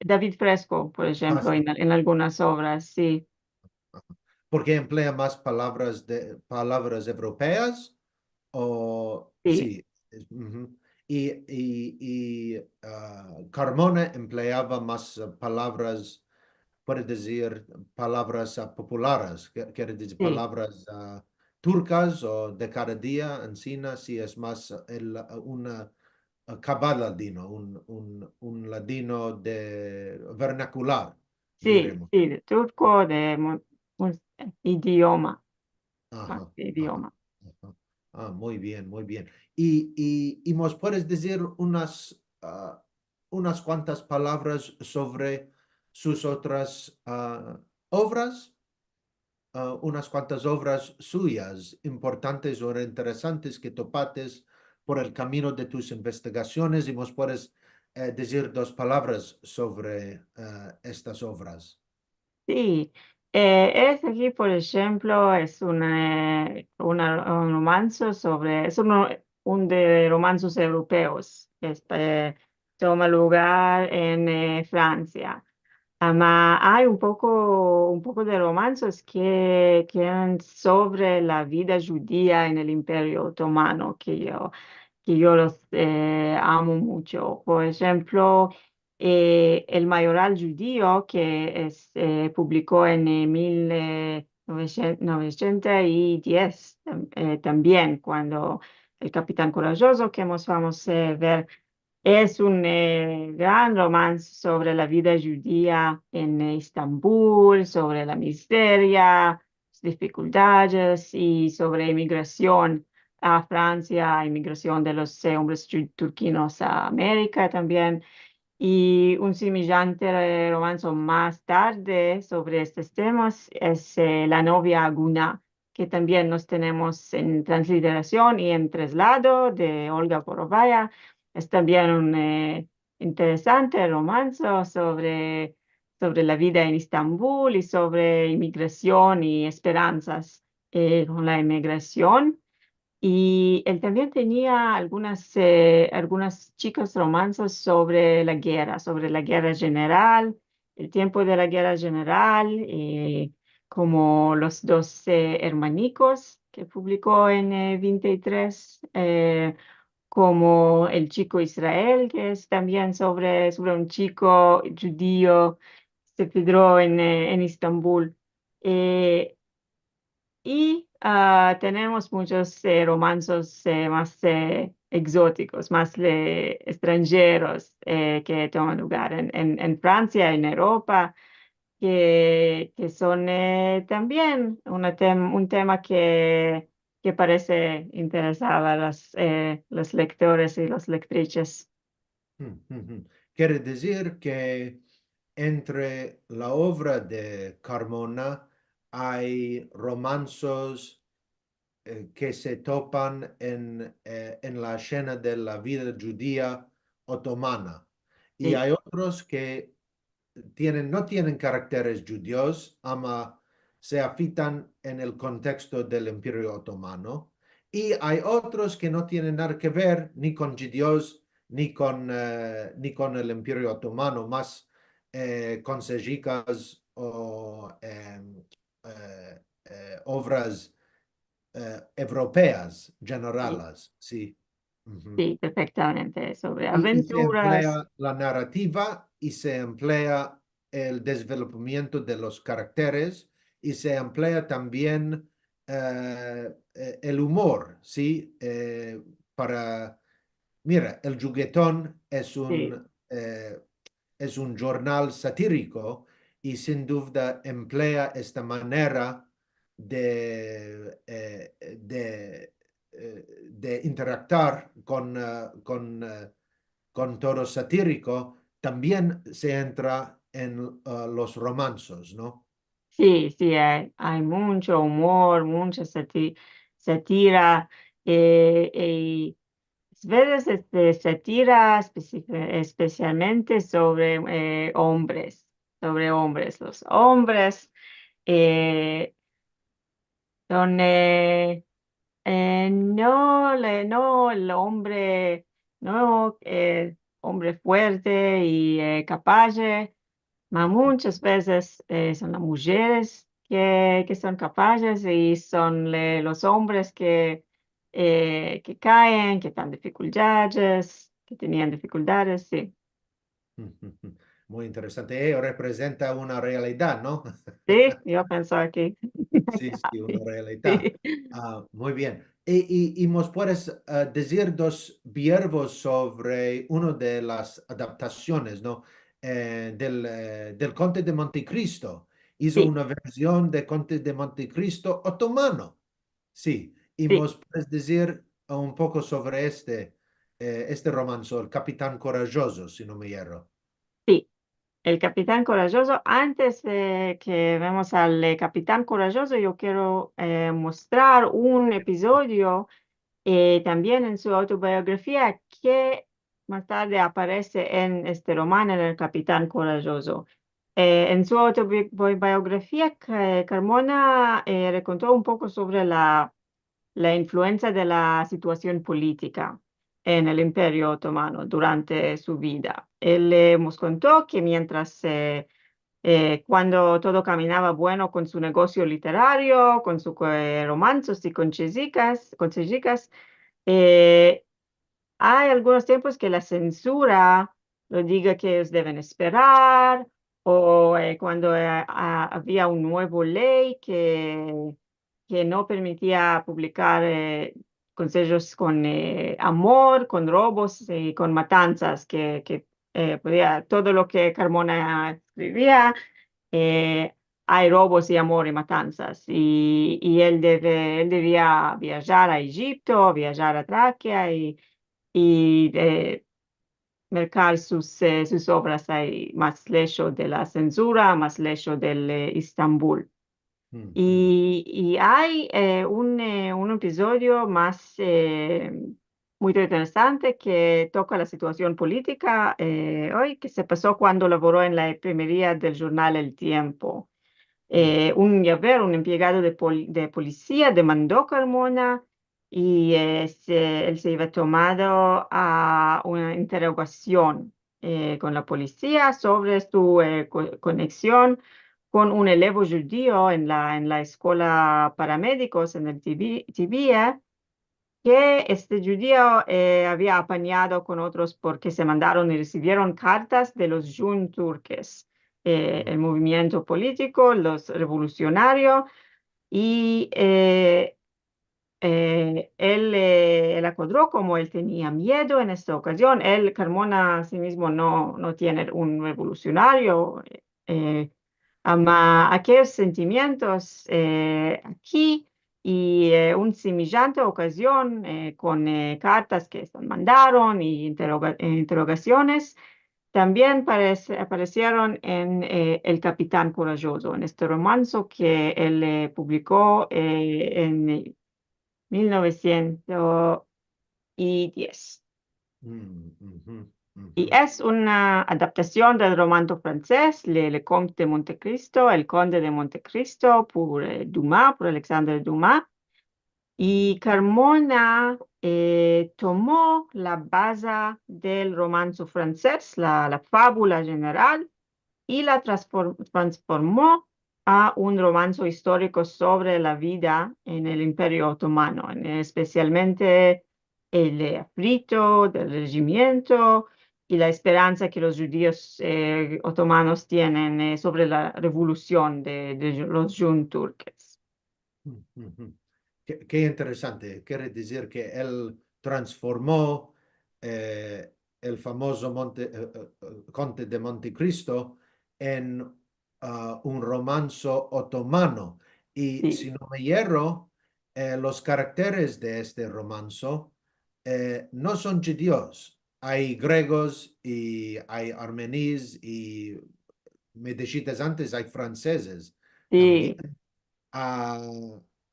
David Fresco, por enshemplo, en, en algunas ovras, si. Aha. Porke emplea mas palavras de, palavras evropeas, o... Si. Si, es, uhu. I, i, i, a, Carmona empleava mas, a, palavras, puede dizir, palavras, a, populares, ke, kere dizir, si, palavras, a, turkas o de kada dia, ansina, si es mas el, a, una, a, kabal ladino, un, un, un ladino de vernakular, si, diremos. Si, de turko, de mu-, mu-, idioma. Aha, mas ke idioma. Aha. A, muy bien, muy bien. I, i, i mos puedes dizir unas, a, unas kuantas palavras sovre sus otras, a, ovras? A, unas kuantas ovras suyas importantes o interesantes ke topates por el kamino de tus investigasiones i mos puedes, e, dizir dos palavras sovre, e, estas ovras? Si, e, este aki, por enshemplo, es un, e, una, un romanso sovre, es uno, un de romansos evropeos. Este toma lugar en, e, Fransia. Ama ay un poko, un poko de romansos ke, ke eran sovre la vida djudia en el Imperio Otomano, ke yo, ke yo los, e, amo muncho. Por enshemplo, e, El mayoral djudio, ke es, e, publiko en, e, mil, e, novesientos, novesientos i diez, tam-, e, tambien, kuando el kapitan korajozo, ke mos vamos, e, ver, es un, e, gran romanse sovre la vida djudia en, e, Istambul, sovre la mizeria, las difikuldades i sovre imigrasion a Fransia, imigrasion de los, e, ombres tu-, turkinos a Amerika tambien. I un simijante, e, romanso mas tarde sovre estos temas es, e, La novia Guna, ke tambien los tenemos en transliterasion i en traslado de Olga Porovaya. Es tambien un, e, interesante romanso sovre, sovre la vida en Istambul i sovre imigrasion i esperansas, e, kon la imigrasion. I el tambien tenia algunas, e, algunas chikos romansos sovre la gerra, sovre la gerra jeneral, el tiempo de la gerra jeneral, e, komo Los dos, e, ermanikos, ke publiko en, e, vente i tres, e, komo El chiko Israel, ke es tambien sovre, sovre un chiko djudio, se pedro en, e, en Istambul. E, i, a, tenemos munchos, e, romansos, e, mas, e, ekzotikos, mas de estranjeros, e, ke toman lugar en, en, en Fransia, en Evropa, ke, ke son, e, tambien una tem-, un tema ke, ke parese interesar a los, e, los lektores i los lektriches. Hm, hm, hm. Kere dizir ke entre la ovra de Carmona ay romansos, e, ke se topan en, e, en la eshena de la vida djudia otomana. I ay otros ke tienen, no tienen karakteres djudios, ama se afitan en el konteksto del Imperio Otomano, i ay otros ke no tienen nada ke ver ni kon djudios, ni kon, e, ni kon el Imperio Otomano, mas, e, kon sajikas o, em, e, e, ovras, e, evropeas, jeneralas, si. Uhu. Si, perfektamente, sovre I, i se aventuras. Emplea la narativa i se emplea el desvelopamiento de los karakteres i se emplea tambien eh, eh, el umor, si? Eh, para, mira, El Djugeton es un, si, eh, es un jurnal satiriko i sin duvda emplea esta manera de, eh, de, eh, de interaktuar kon, eh, kon, eh, kon tono satiriko, tambien se entra en, eh, los romansos, no? Si, si, ay, ay muncho umor, muncha sati-, satira, eh, eh, i a vezes, este, satira espesi-, espesialmente sovre, eh, ombres, sovre ombres. Los ombres, eh, son, eh, eh, no, le, no el ombre, no, eh, ombre fuerte i, eh, kapaz, eh, ma munchas vezes, eh, son las mujeres ke, ke son kapazes i son le, los ombres ke, eh, ke kayen, ke tienen difikuldades, ke tenian difikuldades, si. Muy interesante. Eyo reprezenta una realidad, no? Si, yo penso aki. Si, si, una realidad. Si. Ah, muy bien. I, i, i mos puedes, ah, dizir dos verbos sovre uno de las adaptasiones, no? Eh, del, eh, del Konte de Monte Kristo. Izo, si, una version de Konte de Monte Kristo otomano. Si, i, si, mos puedes dizir un poko sovre este, eh, este romanso, El Kapitan Korajozo, si no me yerro. Si, El Kapitan Korajozo. Antes de ke vemos al, eh, Kapitan Korajozo, yo kero, eh, mostrar un episodio, eh, tambien en su autobiografia ke mas tarde aparese en este roman, en El Kapitan Korajozo. Eh, en su autobi-, bi-, biografia, Ka-, Karmona, eh, rakonto un poko sovre la, la influensia de la situasion politika en el Imperio Otomano durante su vida. El, eh, mos konto ke mientras, eh, eh, kuando todo kaminava bueno kon su negosio literario, kon su, eh, romansos i kon chezikas, kon chezikas, eh, ay algunos tiempos ke la sensura lo diga ke eyos deven esperar, o, eh, kuando, eh, a-, avia un muevo ley ke, ke no permitia publikar, eh, konsejos kon, eh, amor, kon robos i kon matansas, ke, ke, eh, podia, todo lo ke Karmona eskrivia, eh, ay robos i amor i matansas. I, i el deve-, el devia viajar a Ejipto, viajar a Trakia i, i, eh, merkar sus, eh, sus ovras ay mas lesho de la sensura, mas lesho del, eh, Istambul. I, i ay, eh, un, eh, un episodio mas, eh, muy interesante ke toka la situasion politika, eh, oy, ke se paso kuando lavoro en la imprimeria del jurnal El Tiempo. Eh, un yaver, un empleyado de pol-, de polisia demando Karmona i, eh, se, el se iva tomado a una interogasion, eh, kon la polisia sovre su, eh, ko-, koneksion kon un elevo djudio en la, en la eskola para medikos en el Tibi-, Tibia, ke este djudio, eh, avia apanyado kon otros porke se mandaron i resivieron kartas de los Jun Turkes, eh, el movimiento politiko, los revolusionario, i, eh, eh, el, eh, el akodro, komo el tenia miedo en esta okazion, el, Karmona, a si mizmo no, no tiene un revolusionario, eh, ama akeyos sentimientos, eh, aki, i, eh, un simijante okazion, eh, kon, eh, kartas ke se mandaron i interoga-, eh, interogasiones, tambien parese-, aparesieron en, eh, El Kapitan Korajozo, en este romanso ke el, eh, publiko, eh, en mil novesientos diez. I es una adaptasion del romanso franses, Le, Le Comte de Monte Cristo, El Conde de Monte Cristo, por, eh, Dumas, por Alexandre Dumas. I Karmona, eh, tomo la baza del romanso franses, la, la fabula jeneral, i la transfor-, transformo a un romanso istoriko sovre la vida en el Imperio Otomano, en, espesialmente el, eh, afrito del rejimiento i la esperansa ke los djudios, eh, otomanos tienen, eh, sovre la revolusion de, de los Jun Turkes. Uhuhu. Ke, ke interesante. Kere dizir ke el transformo, eh, el famozo Monte, eh, eh, eh, Konte de Montecristo en, ah, un romanso otomano. I si no me yerro, eh, los karakteres de este romanso, eh, no son djudios. Ay gregos i ay armenis i, me dishites antes, ay fransezes tambien. Ah,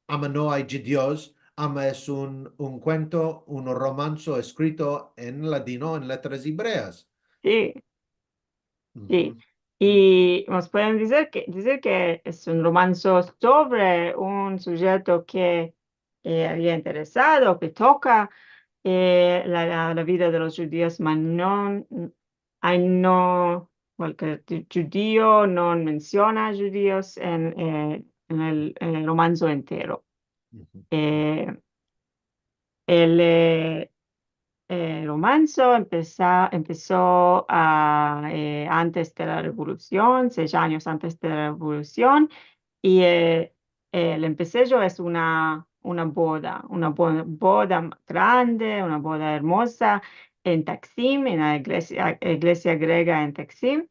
ama no ay djudios, ama es un, un kuento, un romanso eskrito en ladino, en letras ebreas. Si. Si. I mos pueden dizir ke, dizir ke es un romanso sovre un sujeto ke, eh, avia interesado, ke toka, eh, la, la, la vida de los djudios, ma no, ay no, kualkier dju-, djudio no mensiona djudios en, eh, en el, en el romanso entero. Eh, el, eh, eh, romanso empesa-, empeso a, eh, antes de la revolusion, sesh anyos antes de la revolusion, i, eh, el empesejo es una, una boda, una bo-, boda grande, una boda ermoza en Taksim, en la iglesia, iglesia grega en Taksim.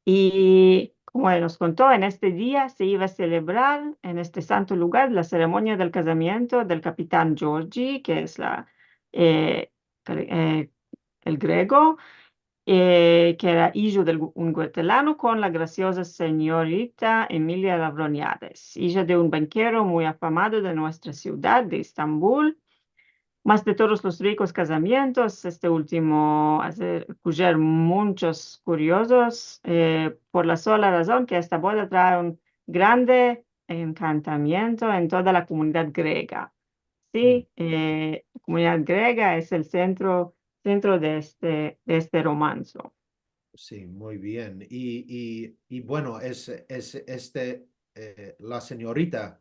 I komo el mos konto, en este dia se iva a selebrar en este santo lugar la seremonia del kazamiento del kapitan Giorgi, ke es la, eh, gre-, eh, el grego, eh, ke era ijo de un guatemalteko, kon la grasioza senyorita Emilia Lavroniades, ija de un bankero muy afamado de muestra sivdad de Estambul. Mas de todos los rikos kazamientos, este ultimo aze kujer munchos kuriozos, eh, por la sola razon ke esta boda trae un grande enkantamiento en toda la komunidad grega. Si, eh, la komunidad grega es el sentro, sentro de este, de este romanso. Si, muy bien. I, i, i bueno, es, es este, eh, la senyorita,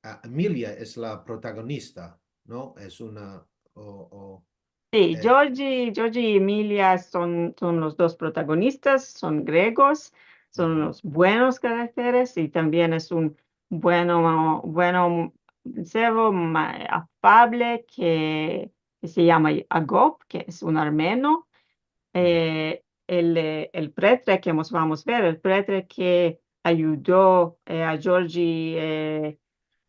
ah, Emilia es la protagonista, no? Es una, o, o, si, eh, Giorgi, Giorgi i Emilia son, son los dos protagonistas, son gregos, son los buenos karakteres i tambien es un bueno, bueno, sevo, ma-, afable ke, ke se yama Agop, ke es un armeno. Eh, el, eh, el pretre ke mos vamos ver, el pretre ke ayudo, eh, a Giorgi, eh,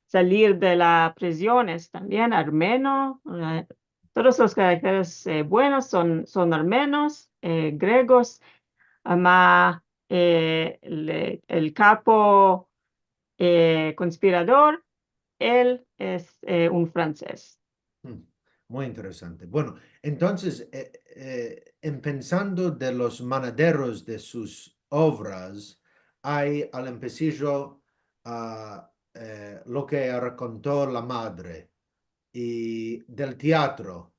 salir de la prizion, es tambien armeno. Eh, todos los karakteres, eh, buenos son, son armenos, eh, gregos, ama, eh, el, el kapo, eh, konspirador, el es, eh, un fransez. Hmm, muy interesante. Bueno, entonses, eh, eh, en pensando de los manaderos de sus ovras, ay al empesijo, ah, eh, lo ke rakonto la madre i del teatro,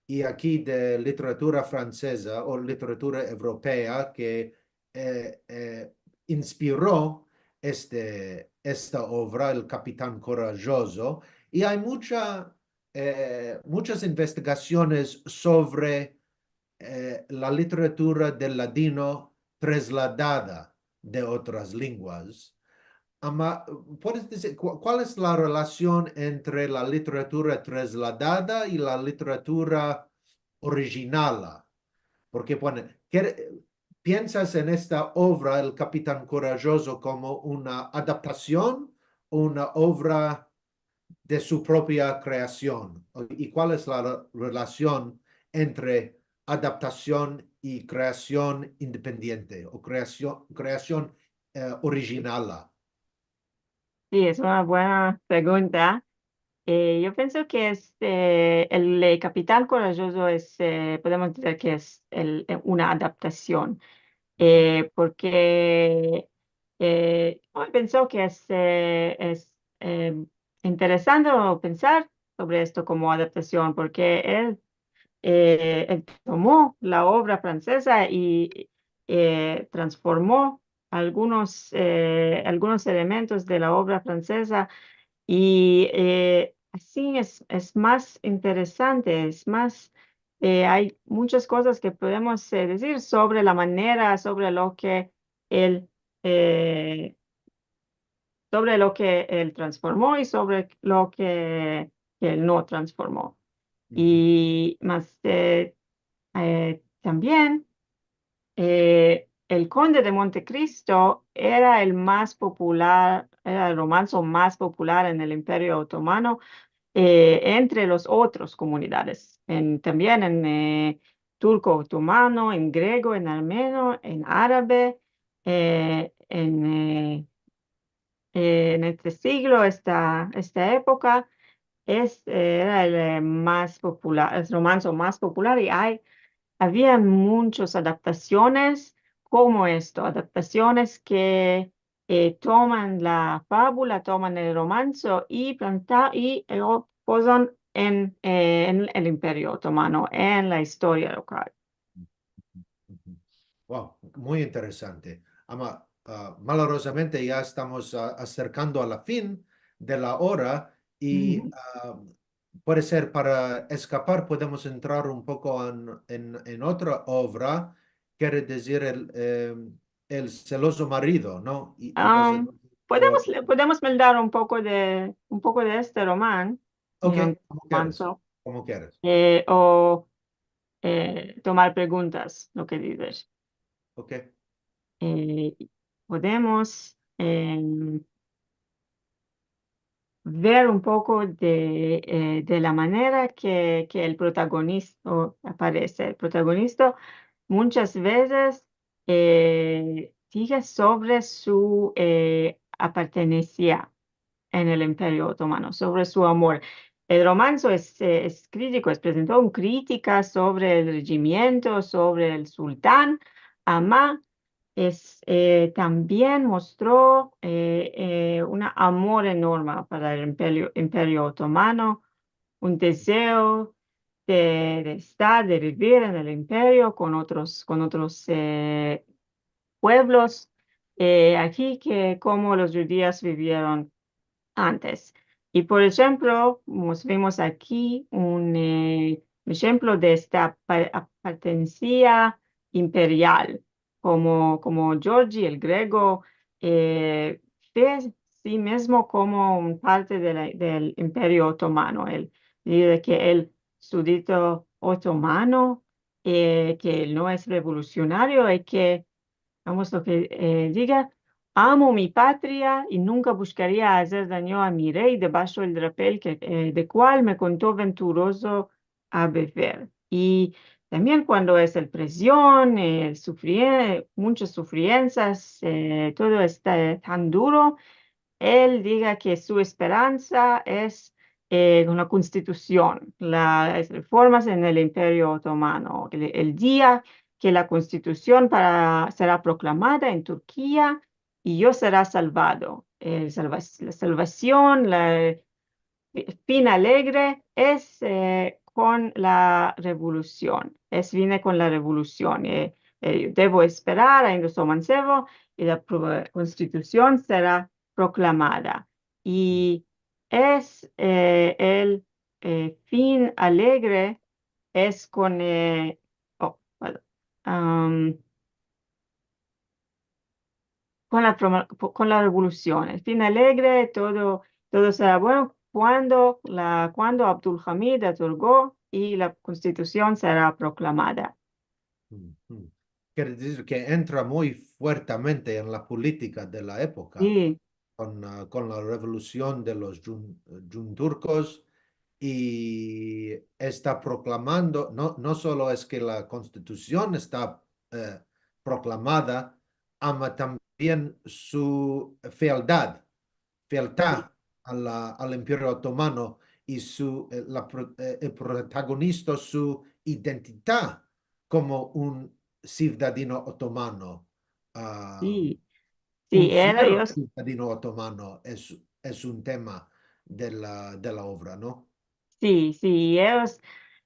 i aki de literatura franseza o literatura evropea ke, eh, eh, inspiro este, esta ovra, El Kapitan Korajozo, i ay muncha, eh, munchas investigasiones sovre, eh, la literatura del ladino trasladada de otras lenguas. Ama, puedes dizir, ku-, kual es la relasion entre la literatura trasladada i la literatura orijinala? Porke, bueno, kere-, piensas en esta ovra, El Kapitan Korajozo, komo una adaptasion o una ovra de su propia kreasion? I kual es la re-, relasion entre adaptasion i kreasion independiente o kreasion, kreasion, eh, orijinala? Si, es una buena pregunta. Eh, yo pienso ke es, eh, el, eh, Kapitan Korajozo es, eh, podemos dizir ke es el, eh, una adaptasion. Eh, porke, eh, yo pienso ke es, eh, es, eh, interesante pensar sovre esto komo adaptasion, porke el, eh, el tomo la ovra franseza i, eh, transformo algunos, eh, algunos elementos de la ovra franseza i, eh, ansi es, es mas interesante, es mas, eh, ay munchas kozas ke podemos, eh, dizir sovre la manera, sovre lo ke el, eh, sovre lo ke el transformo i sovre lo ke, ke el no transformo. I mas, e, e, tambien, e, el konde de Monte Kristo era el mas popular, era el romanso mas popular en el Imperio Otomano, e, entre los otros komunidades, en, tambien en, e, turko otomano, en grego, en armeno, en arabe, e, en, e, e, en este siglo, esta, esta epoka, es, e, era el, e, mas popular, el romanso mas popular, i ay, avia munchas adaptasiones komo esto, adaptasiones ke, e, toman la fabula, toman el romanso i planta-, i, e, o pozan en, e, en el Imperio Otomano, en la istoria lokal. Wow, muy interesante. Ama, a, malorozamente ya estamos, a, aserkando a la fin de la ora i, a, puede ser para eskapar podemos entrar un poko en, en, en otra ovra, kere dizir el, em, El selozo marido, no? I, i los Am, podemos, podemos meldar un poko de, un poko de este roman, Ok, e, un komo keres, romanso, komo keres. e, o, e, tomar preguntas, lo ke dizes. Ok. E, podemos, em, ver un poko de, e, de la manera ke, ke el protagonista aparese. El protagonista munchas vezes, e, dige sovre su, e, apartenensia en el Imperio Otomano, sovre su amor. El romanso es, e, es kritiko, es, prezento un kritika sovre el rejimiento, sovre el sultan, ama es, e, tambien mostro, e, e, un amor enorme para el Imperio, Imperio Otomano, un dezeo de, de estar, de bivir en el imperio kon otros, kon otros, e, puevlos, e, aki ke komo los djudios bivieron antes. I, por enshemplo, mos vimos aki un, e, enshemplo de esta apa-, apartenensia imperial, komo, komo Giorgi, el grego, e, ve si mizmo komo un parte de la, del Imperio Otomano. El dize ke el sudito otomano, e, ke el no es revolusionario, i ke, vamos, lo ke, e, diga, amo mi patria i nunka bushkaria azer danyo a mi rey debasho el drapel ke, e, de kual me konto venturozo a bever. I tambien kuando es el presion, e, sufrie-, munchas sufriensas, e, todo esta tan duro, el diga ke su esperansa es, e, una konstitusion, las reformas en el Imperio Otomano, el, el dia ke la konstitusion para, sera proklamada en Turkia i yo sera salvado. El salva-, la salvasion, la, fin alegre es, e, kon la revolusion. Es, vine kon la revolusion. E, e, devo esperar, ainda so mansevo, i la pro-, konstitusion sera proklamada. I es, e, el, e, fin alegre es kon, e, o, pardon. Am, kon la proma-, kon la revolusion. El fin alegre, todo, todo sera bueno kuando la, kuando Abdulhamid otorgo i la konstitusion sera proklamada. Mhm. Kere dizir ke entra muy fuertemente en la politika de la epoka, si, kon, a, kon la revolusion de los djun-, djunturkos, i esta proklamando, no, no solo es ke la konstitusion esta, e, proklamada, ama tambien su fealdad, fealdad a la, al Imperio Otomano i su, e, la pro-, e, el protagonista, su identidad komo un sivdadino otomano, a, si, si, un fiero sivdadino otomano es, es un tema de la, de la ovra, no? Si, si, i eyos,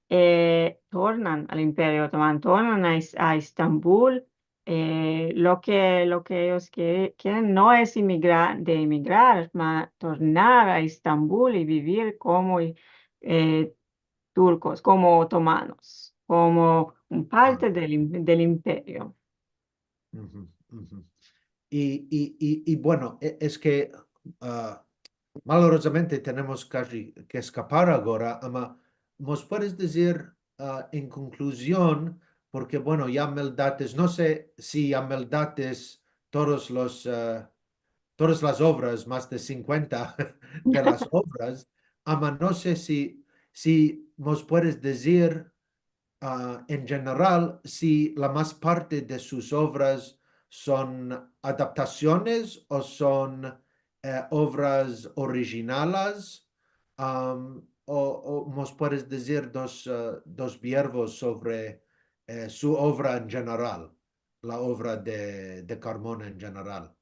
e, tornan al Imperio Otomano, tornan a Is-, a Istambul, e, lo ke, lo ke eyos ke-, keren no es imigrar, de imigrar, ma tornar a Istambul i bivir komo, e, turkos, komo otomanos, komo un parte del im-, del imperio. Mhm, mhm. I, i, i, i, bueno, e, es ke ah, malorozamente tenemos kaji ke eskapar agora, ama mos puedes dizir, ah, en konkluzion, porke, bueno, ya meldates, no se si ya meldates todos los, ah, todas las ovras, mas de sinkuenta de las ovras, ama no se si, si mos puedes dizir, ah, en jeneral, si la mas parte de sus ovras son adaptasiones o son, eh, ovras orijinalas, am, o, o mos puedes dizir dos, eh, dos verbos sovre, eh, su ovra en jeneral, la ovra de, de Carmona en jeneral.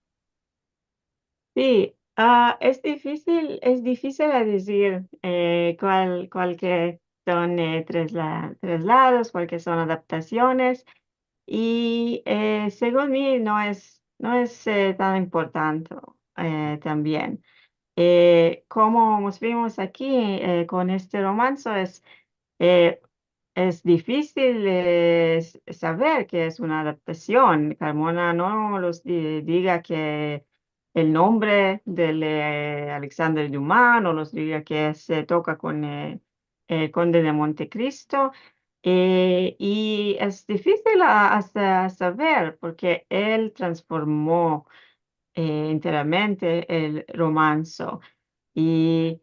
Si, ah, es difisil, es difisil a dizir, eh, kual, kual ke son, eh, trasla-, traslados, kual ke son adaptasiones. I, eh, segun mi, no es, no es, eh, tan importante, eh, tambien. Eh, komo mos vimos aki, eh, kon este romanso, es, eh, es difisil, eh, s-, saver ke es una adaptasion. Carmona no los di-, diga ke el nombre del, eh, Alexandre Dumas, no los diga ke se toka kon, eh, el Konde de Montecristo, eh, i es difisil a, a sa-, saver porke el transformo, eh, enteramente el romanso. I,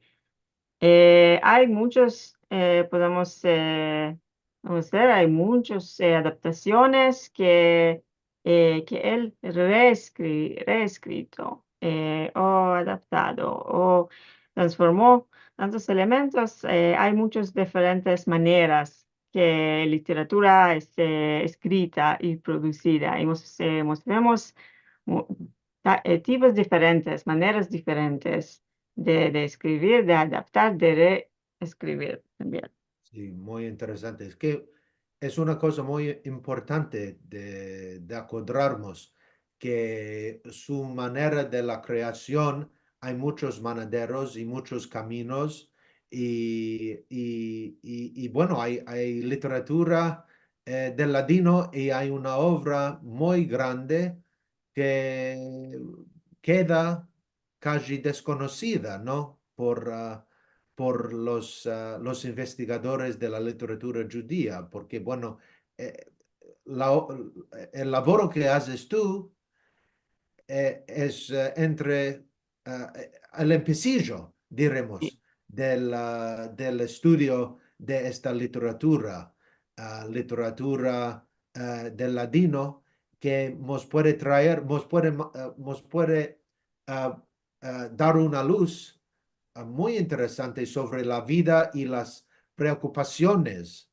eh, ay munchos, eh, podemos, eh, podemos ver, ay munchos, eh, adaptasiones ke, eh, ke el reeskri-, reeskrito, eh, o adaptado, o transformo tantos elementos. Eh, ay munchas diferentes maneras ke literatura es, eh, eskrita i produsida. I mos-, eh, mos vemos mu-, ta-, eh, tipos diferentes, maneras diferentes de, de eskrivir, de adaptar, de reeskrivir tambien. Si, muy interesante. Es ke es una koza muy importante de, de akodrarmos ke su manera de la kreasion, ay munchos manaderos i munchos kaminos, i, i, i, i, bueno, ay, ay literatura, eh, del ladino i ay una ovra muy grande ke keda kaji deskonosida, no? Por, ah, por los, ah, los investigadores de la literatura djudia, porke, bueno, eh, la o-, el lavoro ke azes tu, eh, es, eh, entre, ah, eh, el empesijo, diremos, del, ah, del estudio de esta literatura, ah, literatura, ah, del ladino, ke mos puede traer, mos puede ma-, ah, mos puede, ah, ah, dar una luz, ah, muy interesante sovre la vida i las preokupasiones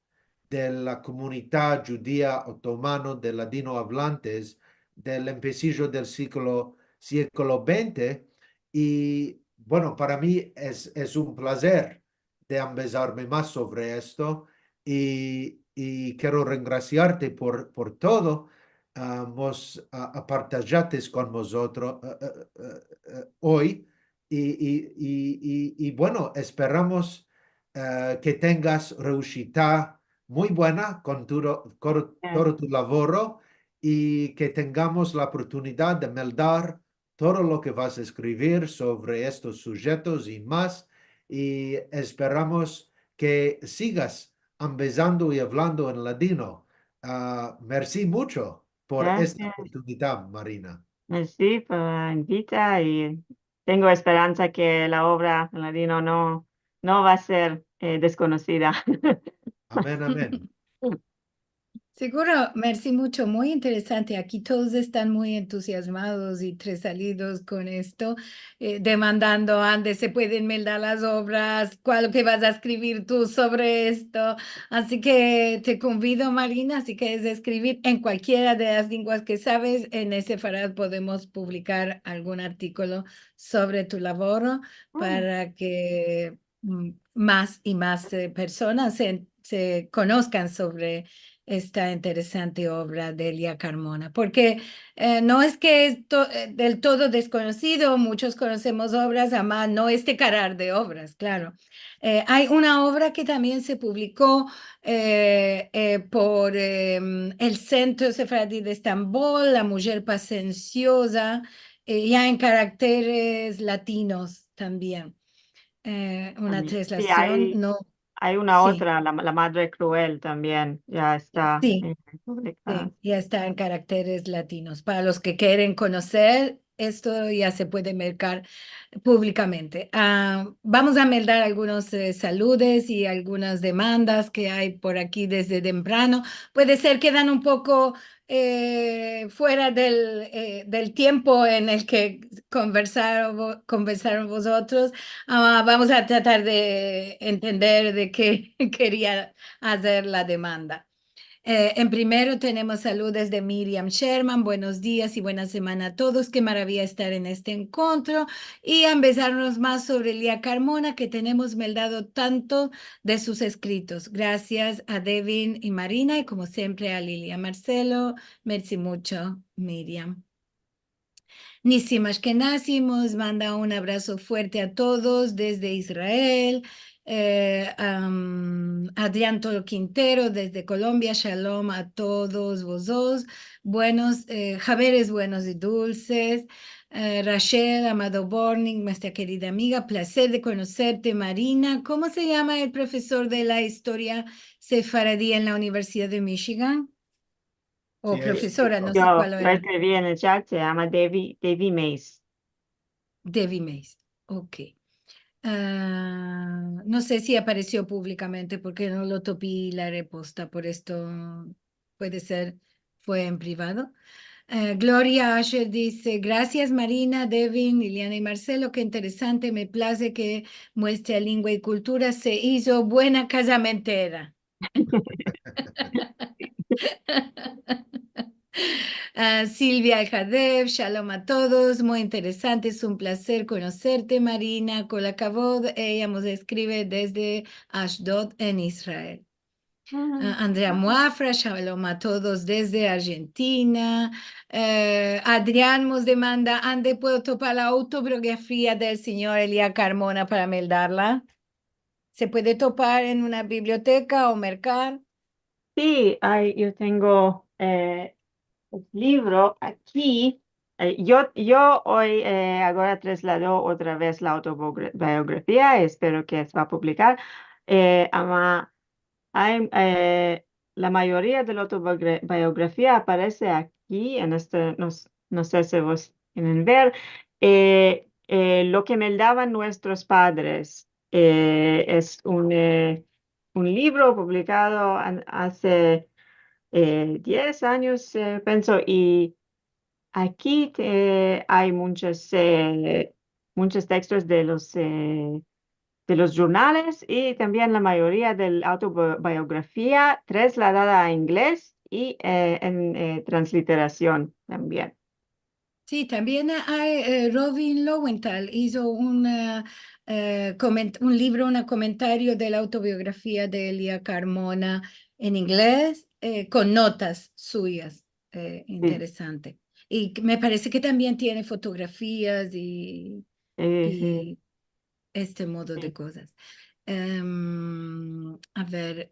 de la komunidad djudia otomano de ladino avlantes del empesijo del siglo, siglo vente. I, bueno, para mi es, es un plazer de ambezarme mas sovre esto, i, i kero rengrasiarte por, por todo, ah, mos, ah, apartajates kon mozotros, ah, ah, ah, ah, oy, i, i, i, i, i, bueno, esperamos, ah, ke tengas reushita muy buena kon todo, kon todo tu lavoro, i ke tengamos la oportunidad de meldar todo lo ke vas a eskrivir sovre estos sujetos i mas, i esperamos ke sigas ambezando i avlando en ladino. Ah, mersi muncho por esta oportunidad, Marina. Mersi por la invita i tengo esperansa ke la ovra en ladino no, no va a ser, eh, deskonosida. Amen, amen. Siguro, mersi muncho, muy interesante. Aki todos estan muy entuziazmados i tresalidos kon esto, eh, demandando ande se pueden meldar las ovras, kual ke vas a eskrivir tu sovre esto. Ansi ke te konvido, Marina, si keres eskrivir en kualkiera de las lenguas ke saves, en Sefarad podemos publikar algun artikolo sovre tu lavoro para ke mm, mas i mas, eh, personas se, se konoskan sovre esta interesante ovra de Elia Karmona, porke, eh, no es ke es to-, eh, del todo deskonosido, munchos konosemos ovras, ama no este karar de ovras, klaro. Eh, ay una ovra ke tambien se publiko, eh, eh, por, em, el Sentro Sefaradi de Estambol, La mujer pasensioza, eh, ya en karakteres latinos tambien. Eh, una translasion, no. Tambien. Si, ay, ay una otra, la, La madre cruel tambien, ya esta, eh, publikada. Si, ya esta en karakteres latinos. Para los ke keren konoser, esto ya se puede merkar publikamente. Ah, vamos a meldar algunos, eh, saludes i algunas demandas ke ay por aki desde temprano. Puede ser kedan un poko, eh, fuera del, eh, del tiempo en el ke konversaron vo-, konversaron vozotros. Ah, vamos a tratar de entender de ke keria azer la demanda. Eh, en primero tenemos saludes de Miriam Sherman. Buenos dias i buena semana a todos. Ke maraviya estar en este enkontro i ambezarnos mas sovre Lia Karmona, ke tenemos meldado tanto de sus eskritos. Grasias a Devin i Marina i, komo siempre, a Lilia Marcelo. Mersi muncho, Miriam. Nisim Ashkenazi mos manda un abraso fuerte a todos desde Israel. Eh, am, Adrian Tolo Quintero desde Kolombia, shalom a todos vozos. Buenos, eh, haberes buenos i dulses. Eh, Rachel Amado Borning, nuestra kerida amiga, plazer de konoserte, Marina. Komo se yama el profesor de la istoria sefaradi en la Universidad de Michigan? O profesora, no se kual era. Si, yo lo eskrivi en el chat, se yama Devi, Devi Mays. Devi Mays, ok. Ah, no se si aparesio publikamente porke no lo topi la reposta, por esto puede ser fue en privado. Eh, Gloria Asher dize: "Grasias, Marina, Devin, Liliana i Marcelo, ke interesante, me plaze ke muestre lingua i kultura, se izo buena kazamentera." Ah, Silvia Aljadev, shalom a todos, muy interesante, es un plazer konoserte, Marina, kol hakavod, eya mos eskrive desde Ashdod, en Israel. Ah, Andrea Muafra, shalom a todos desde Argentina. Eh, Adrian mos demanda, ande puedo topar la autobiografia del sinyor Elia Karmona para meldarla? Se puede topar en una biblioteka o merkar? Si, ay, yo tengo, eh, el livro aki. Eh, yo, yo oy, eh, agora traslado otra vez la autobiografia, espero ke se va a publikar. Eh, ama, ay, eh, la mayoria de la autobiografia aparese aki, en este, no s-, no se si vos pueden ver, eh, eh, lo ke meldavan nuestros padres. Eh, es un, eh, un livro publikado an-, aze, eh, diez anyos, eh, penso, i aki te-, ay munchos, eh, munchos tekstos de los, eh, de los jurnales i tambien la mayoria de la autobiografia trasladada a inglez i, eh, en, eh, transliterasion tambien. Si, tambien ay, eh, Robin Lowenthal izo un, eh, eh, koment-, un livro, un komentario de la autobiografia de Elia Karmona en inglez, eh, kon notas suyas. Eh, interesante. I me parese ke tambien tiene fotografias i, i este modo de kozas. Em, a ver,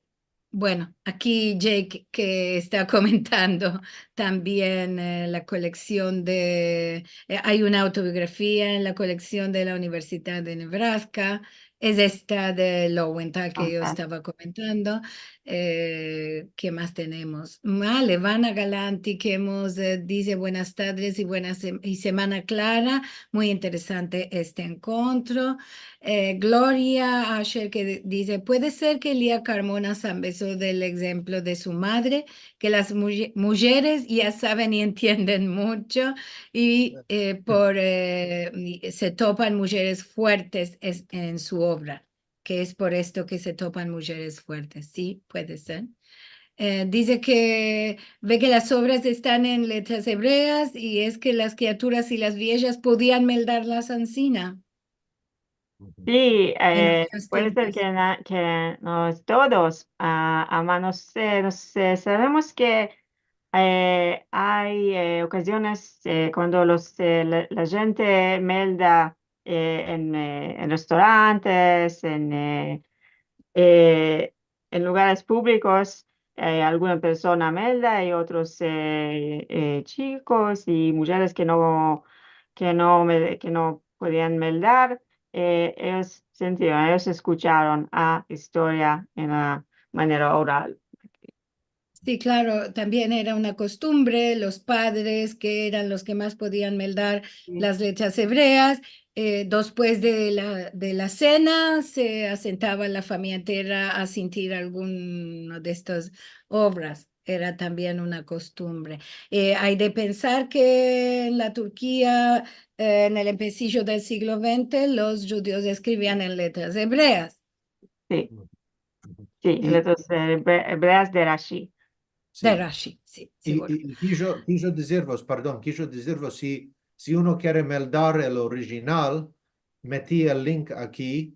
bueno, aki Jake ke esta komentando tambien, eh, la koleksion de, eh, ay una autobiografia en la koleksion de la Universidad de Nebraska. Es esta de Lowenthal ke yo estava komentando. Eh, ke mas tenemos? Ah, Levana Galanti, ke mos, eh, dize buenas tardes i buena sem-, i semana klara. Muy interesante este enkontro. Eh, Gloria Asher ke di-, dize: "Puede ser ke Elia Karmona se ambezo del egzemplo de su madre, ke las muje-, mujeres ya saven i entienden muncho i, eh, por, eh, i se topan mujeres fuertes es-, en su ovra, ke es por esto ke se topan mujeres fuertes." Si, puede ser. Eh, dize ke ve ke las ovras estan en letras ebreas i es ke las kriaturas i las viejas podian meldarlas ansina. Si, eh, puede ser ke na-, ke no todos, ah, ama no se, no se, savemos ke, eh, ay, eh, okaziones, eh, kuando los, eh, la, la djente melda, eh, en, eh, en restorantes, en, eh, eh, en lugares publikos, eh, alguna persona melda i otros, eh, eh, chikos i mujeres ke no, ke no me-, ke no podian meldar, e, eyos sintieron, eyos eskucharon a istoria en la manera oral. Si, klaro, tambien era una kostumbre, los padres, ke eran los ke mas podian meldar las letras evreas, e, despues de la, de la sena, se asentava la famiya entera a sintir alguna de estas ovras. Era tambien una kostumbre. E, ay de pensar ke en la Turkia, e, en el empesijo del siglo vente, los djudios eskrivian en letras evreas. Si. Si, en letras, e, ebre-, evreas de Rashi. De Rashi, si, siguro. I, i kijo, kijo dizirvos, pardon, kijo dizirvos, si, si uno kere meldar el orijinal, meti el link aki,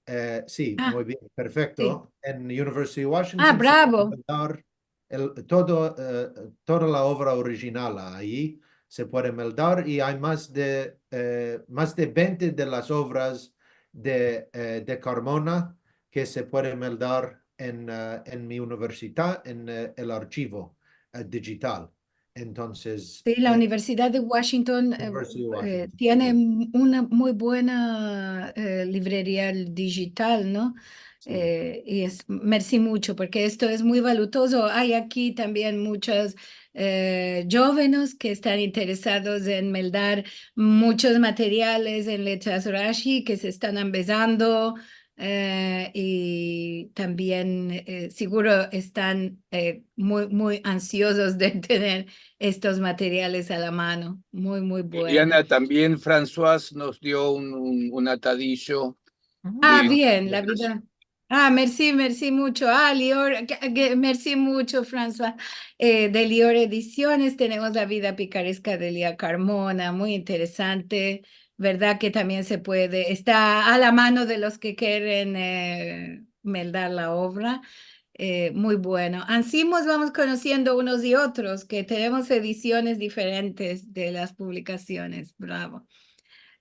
e, si, muy bien, perfekto. En University of Washington se puede meldar el, todo, e, toda la ovra orijinal ayi, se puede meldar i ay mas de, e, mas de vente de las ovras de, e, de Carmona ke se puede meldar en, e, en mi universidad, en, e, el archivo, e, dijital. Entonses, si, la Universidad de Washington, e, tiene una muy buena, e, livreria dijital, no? Si. E, i es, mersi muncho, porke esto es muy valutozo. Ay aki tambien munchos, e, djovenes ke estan interesados en meldar munchos materiales en letras Rashi ke se estan ambezando, e, i tambien, e, siguro estan, e, muy, muy ansiozos de tener estos materiales a la mano. Muy, muy bueno. I Ana, tambien François mos dio un, un, un atadijo. A, bien, la vida. A, mersi, mersi muncho. A, Lior, ke, ke, mersi muncho, François. E, de Lior Ediciones tenemos La vida pikareska de Elia Carmona, muy interesante. Verdad ke tambien se puede, esta a la mano de los ke keren, e, meldar la ovra. E, muy bueno. Ansi mos vamos konosiendo unos i otros, ke tenemos edisiones diferentes de las publikasiones. Bravo.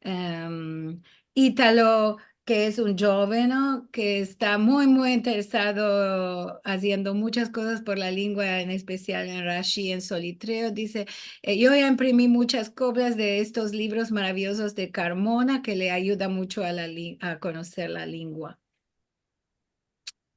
Em, Italo, ke es un djoven, no? Ke esta muy, muy interesado aziendo munchas kozas por la lingua, en espesial en Rashi, en Solitreo. Dize, e, yo ya imprimi munchas kopias de estos livros maraviyozos de Carmona, ke le ayuda muncho a la li-, a konoser la lingua.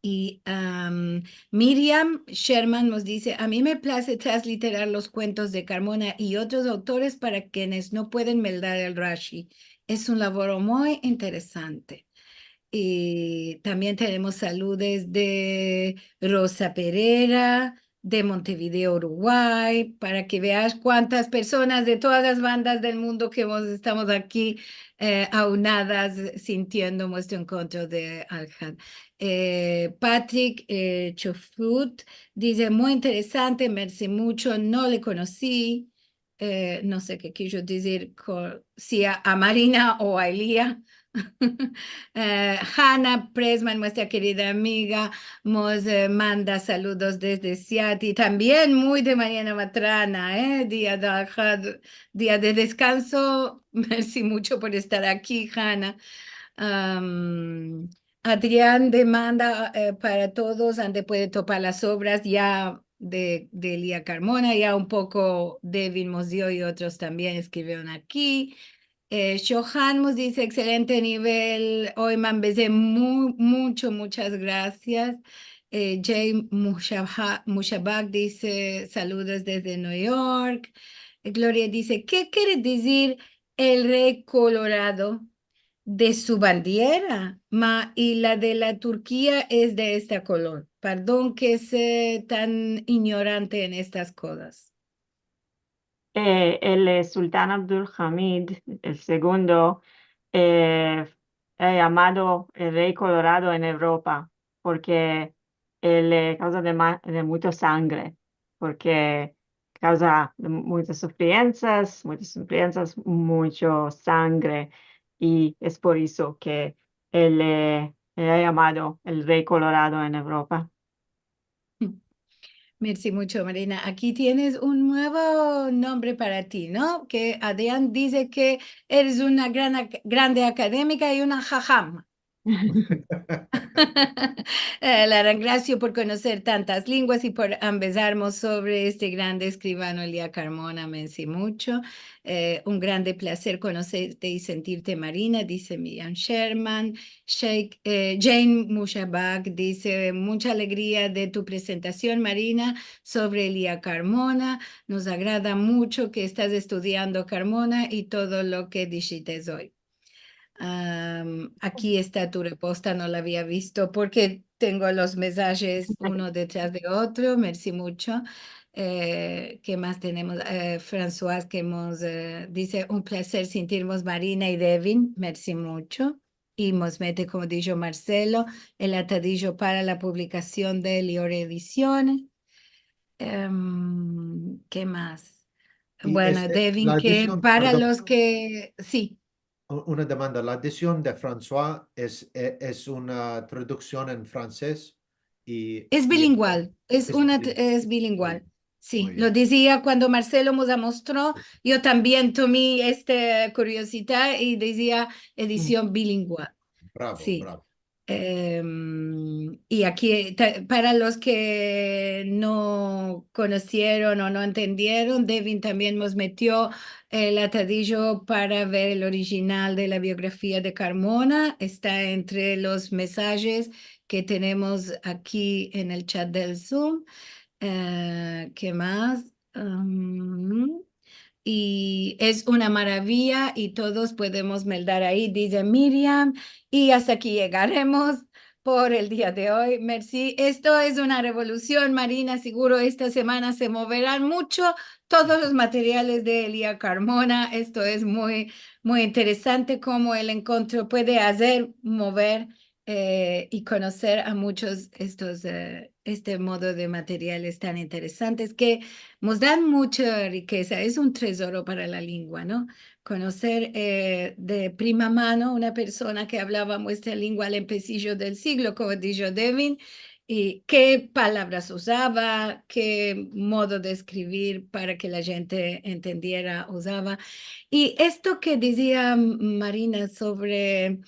I, am, Miriam Sherman mos dize, a mi me plaze transliterar los kuentos de Carmona i otros autores para kenes no pueden meldar el Rashi. Es un lavoro muy interesante. I tambien tenemos saludes de Rosa Pereira, de Montevideo, Uruguay, para ke veas kuantas personas de todas las bandas del mundo ke mos, estamos aki, e, aunadas, sintiendo muestro enkontro de Alhad. E, Patrick, e, Chofut dize, muy interesante, mersi muncho, no le konosi. E, no se ke kijo dizir ko-, si a, a Marina o a Elia. E, Hana Presman, muestra kerida amiga, mos, e, manda saludos desde Seattle. Tambien muy de mañana matrana, e, dia de Alhad, dia de deskanso. Mersi muncho por estar aki, Hana. Am, Adrian demanda, e, para todos ande puede topar las ovras ya de, de Elia Carmona, ya un poko Devin mos dio i otros tambien eskrivieron aki. E, Shohan mos dize, ekselente nivel, oy me ambezi mu-, muncho, munchas grasias. E, Jay Mushaha-, Mushabak dize, saludos desde New York. E, Gloria dize, ke kere dizir el rey kolorado? De su bandiera, ma, i la de la Turkia es de esta kolor. Pardon ke se tan inyorante en estas kozas. E, el, e, sultan Abdulhamid el segundo, e, e yamado el rey kolorado en Evropa, porke el, e, kauza de ma-, de muncho sangre, porke kauza de munchas sufriensas, munchas sufriensas, muncho sangre, i es por esto ke el, e, le ha yamado el rey kolorado en Evropa. Mersi muncho, Marina. Aki tienes un muevo nombre para ti, no? Ke Adrian dize ke eres una gran ac-, grande akademika i una hahama. Eh, la rengrazio por konoser tantas lenguas i por ambezarmos sovre este grande eskrivano Elia Karmona, mersi muncho. Eh, un grande plazer konoserte i sentirte, Marina, dize Miriam Sherman. Sheikh, eh, Jane Mushabak dize, "Muncha alegria de tu prezentasion, Marina, sovre Elia Karmona. Mos agrada muncho ke estas estudiando Karmona i todo lo ke dishites oy." Am, aki esta tu reposta, no la avia visto porke tengo los mesajes uno detras de otro. Mersi muncho. Eh, ke mas tenemos? Eh, François ke mos, eh, dize, "Un plazer sentirmos Marina i Devin." Mersi muncho. I mos mete, komo disho Marcelo, el atadijo para la publikasion de Lior Edisiones. Em, ke mas? I bueno, este, Devin, la ke edision, para pardon, los ke, si. U-, una demanda. La edision de François es, e-, es una traduksion en fransez i, i en... Es bilingual, es una, es bilingual. Si, lo dizia kuando Marcelo mos la mostro, yo tambien tomi esta kuriozidad i dizia edision bilingual. Bravo, bravo. Em, i aki, eh, ta-, para los ke no konosieron o no entendieron, Devin tambien mos metio el atadijo para ver el orijinal de la biografia de Karmona. Esta entre los mesajes ke tenemos aki en el chat del Zoom. Eh, ke mas? Am, i es una maraviya i todos podemos meldar ayi, dize Miriam. I asta aki yegaremos por el dia de oy. Mersi. Esto es una revolusion, Marina. Siguro esta semana se moveran muncho todos los materiales de Elia Karmona. Esto es muy, muy interesante komo el enkontro puede azer mover eh, i konoser a munchos estos, eh, este modo de materiales tan interesantes ke mos dan muncha rikeza. Es un tezoro para la lengua, no? Konoser, eh, de prima mano una persona ke avlava muestra lengua al empesijo del siglo, komo disho Devin, i ke palavras uzava, ke modo de eskrivir para ke la djente entendiera, uzava. I esto ke dizia Marina sovre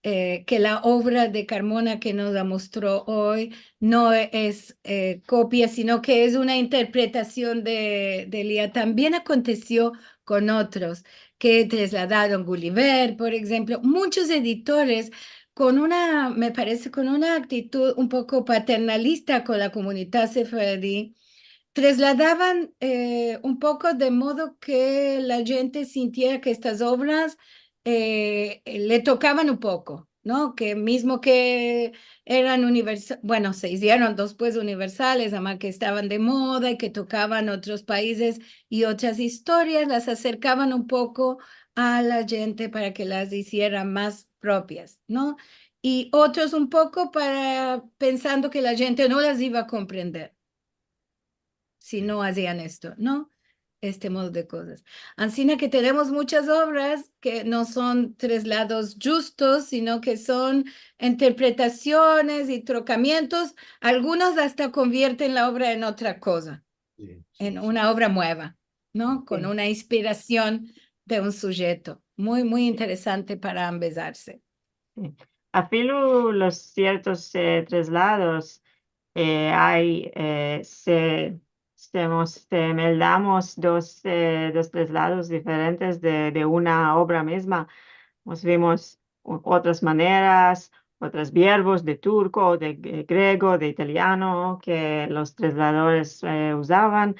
eh, ke la ovra de Karmona ke mos la mostro oy no es, eh, kopia, sino ke es una interpretasion de, de Elia. Tambien akontesio kon otros ke trasladaron, Gulliver, por enshemplo. Munchos editores kon una, me parese, kon una aktitud un poko paternalista kon la komunidad sefaradi, trasladavan, eh, un poko de modo ke la djente sintiera ke estas ovras, eh, le tokavan un poko, no? Ke mizmo ke eran universa-, bueno, se izieron despues universales, ama ke estavan de moda i ke tokavan otros paizes i otras istorias, las aserkavan un poko a la djente para ke las iziera mas propias, no? I otros un poko para, pensando ke la djente no las iva a komprender si no azian esto, no? Este modo de kozas. Ansina ke tenemos munchas ovras ke no son traslados djustos, sino ke son interpretasiones i trokamientos. Algunos asta konvierten la ovra en otra koza, en una ovra mueva, no? Kon una inspirasion de un sujeto. Muy, muy interesante para ambezarse. Si. Afilu los siertos, eh, traslados, eh, ay, eh, se, se mos, se meldamos dos, eh, dos traslados diferentes de, de una ovra mizma. Mos vimos o-, otras maneras, otros verbos de turko, de gre-, grego, de italiano, ke los trasladores, eh, uzavan.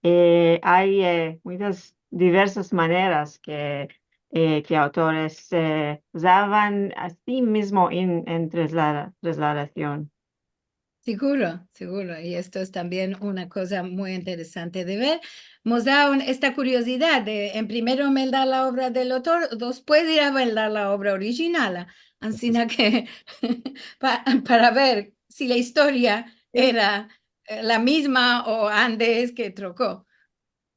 Eh, ay, eh, munchas diversas maneras ke, eh, ke autores, eh, uzavan asimizmo en, en traslada-, trasladasion. Siguro, siguro. I esto es tambien una koza muy interesante de ver. Mos da un, esta kuriozidad de, en primero, meldar la ovra del autor, despues ir a meldar la ovra orijinal. Ansina ke pa-, para ver si la istoria era, eh, la mizma o antes ke troko.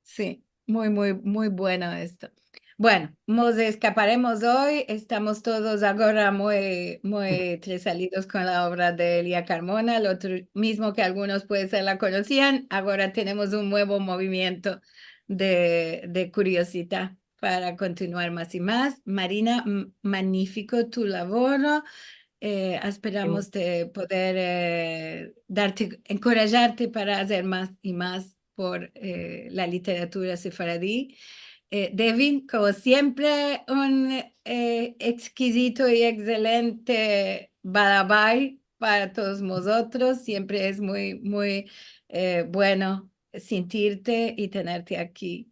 Si, muy, muy, muy bueno esto. Bueno, mos eskaparemos oy. Estamos todos agora muy, muy tresalidos kon la ovra de Elia Karmona, lo otro mizmo ke algunos puede ser la konosian, agora tenemos un muevo movimiento de, de kuriozidad para kontinuar mas i mas. Marina, m-, manifiko tu lavoro. Eh, asperamos de poder, eh, darte, enkorajarte para azer mas i mas por, eh, la literatura sefaradi. Eh, Devin, komo siempre, un, eh, ekskizito i ekselente balabay para todos mozotros. Siempre es muy, muy, eh, bueno sentirte i tenerte aki.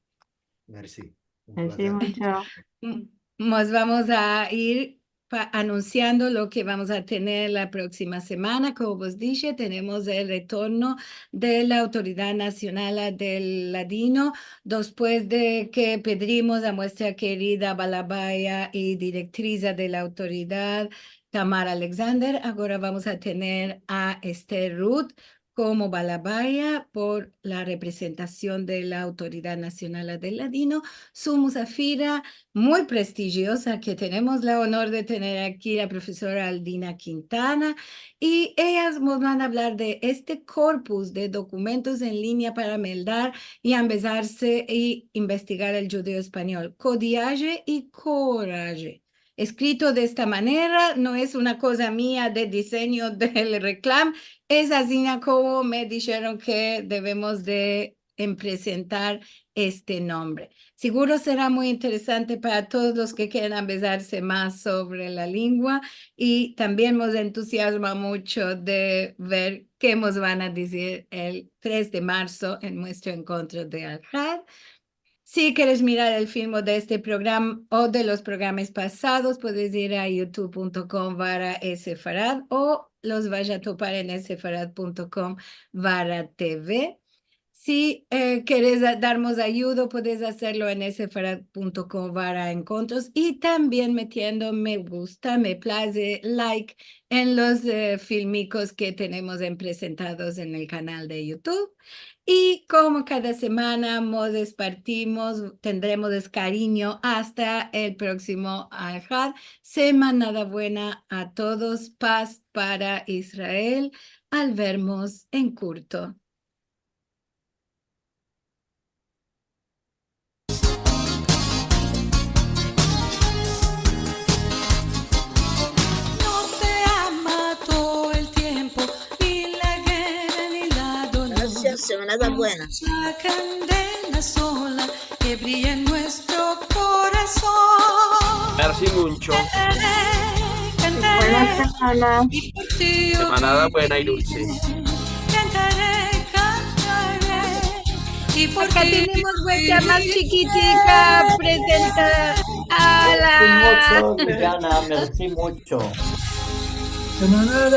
Mersi. Un plazer. Mersi muncho. M-, mos vamos a ir pa-, anunsiando lo ke vamos a tener la proksima semana. Komo vos dishe, tenemos el retorno de la Autoridad Nasional del Ladino, despues de ke pedrimos a muestra kerida balabaya i direktriza de la autoridad, Tamar Alexander. Agora vamos a tener a Esther Ruth komo balabaya por la representasion de la Autoridad Nasional del Ladino, su musafira muy prestijioza, ke tenemos la onor de tener aki, la profesora Aldina Quintana, i eyas mos van a avlar de este korpus de dokumentos en linea para meldar i ambezarse i investigar el djudeo-espanyol, kodiaje i koraje. Eskrito de esta manera, no es una koza mia de disenyo del reklam, es azina komo me disheron ke devemos de em prezentar este nombre. Siguro sera muy interesante para todos los ke keren ambezarse mas sovre la lengua, i tambien mos entuziazma muncho de ver ke mos van a dizir el tres de marso en muestro enkontro de Alhad. Si keres mirar el filmo de este programa o de los programas pasados, puedes ir a youtube punto com barra sefarad o los vas a topar en sefarad punto com barra tv. Si, eh, keres a-, darmos ayudo, puedes azerlo en sefarad punto com barra enkontros i tambien metiendo me gusta, me plaze, like en los, eh, filmikos ke tenemos en presentados en el kanal de YouTube. I komo kada semana mos despartimos, tendremos es karinyo asta el proksimo Alhad. Semanada buena a todos, paz para Israel. Al vermos en kurto. No te ama todo el tiempo, ni la guerra, ni la dolor. Grazia, semanada buena. Nos sacan de la sola que brilla en nuestro corazón. Mersi muncho. Cantaré, cantaré. Buena semana. Semanada buena i dulse. Cantaré, cantaré. Aka tenemos vuestra mas chikitika prezentada. Mersi muncho, Diana, mersi muncho. Semanada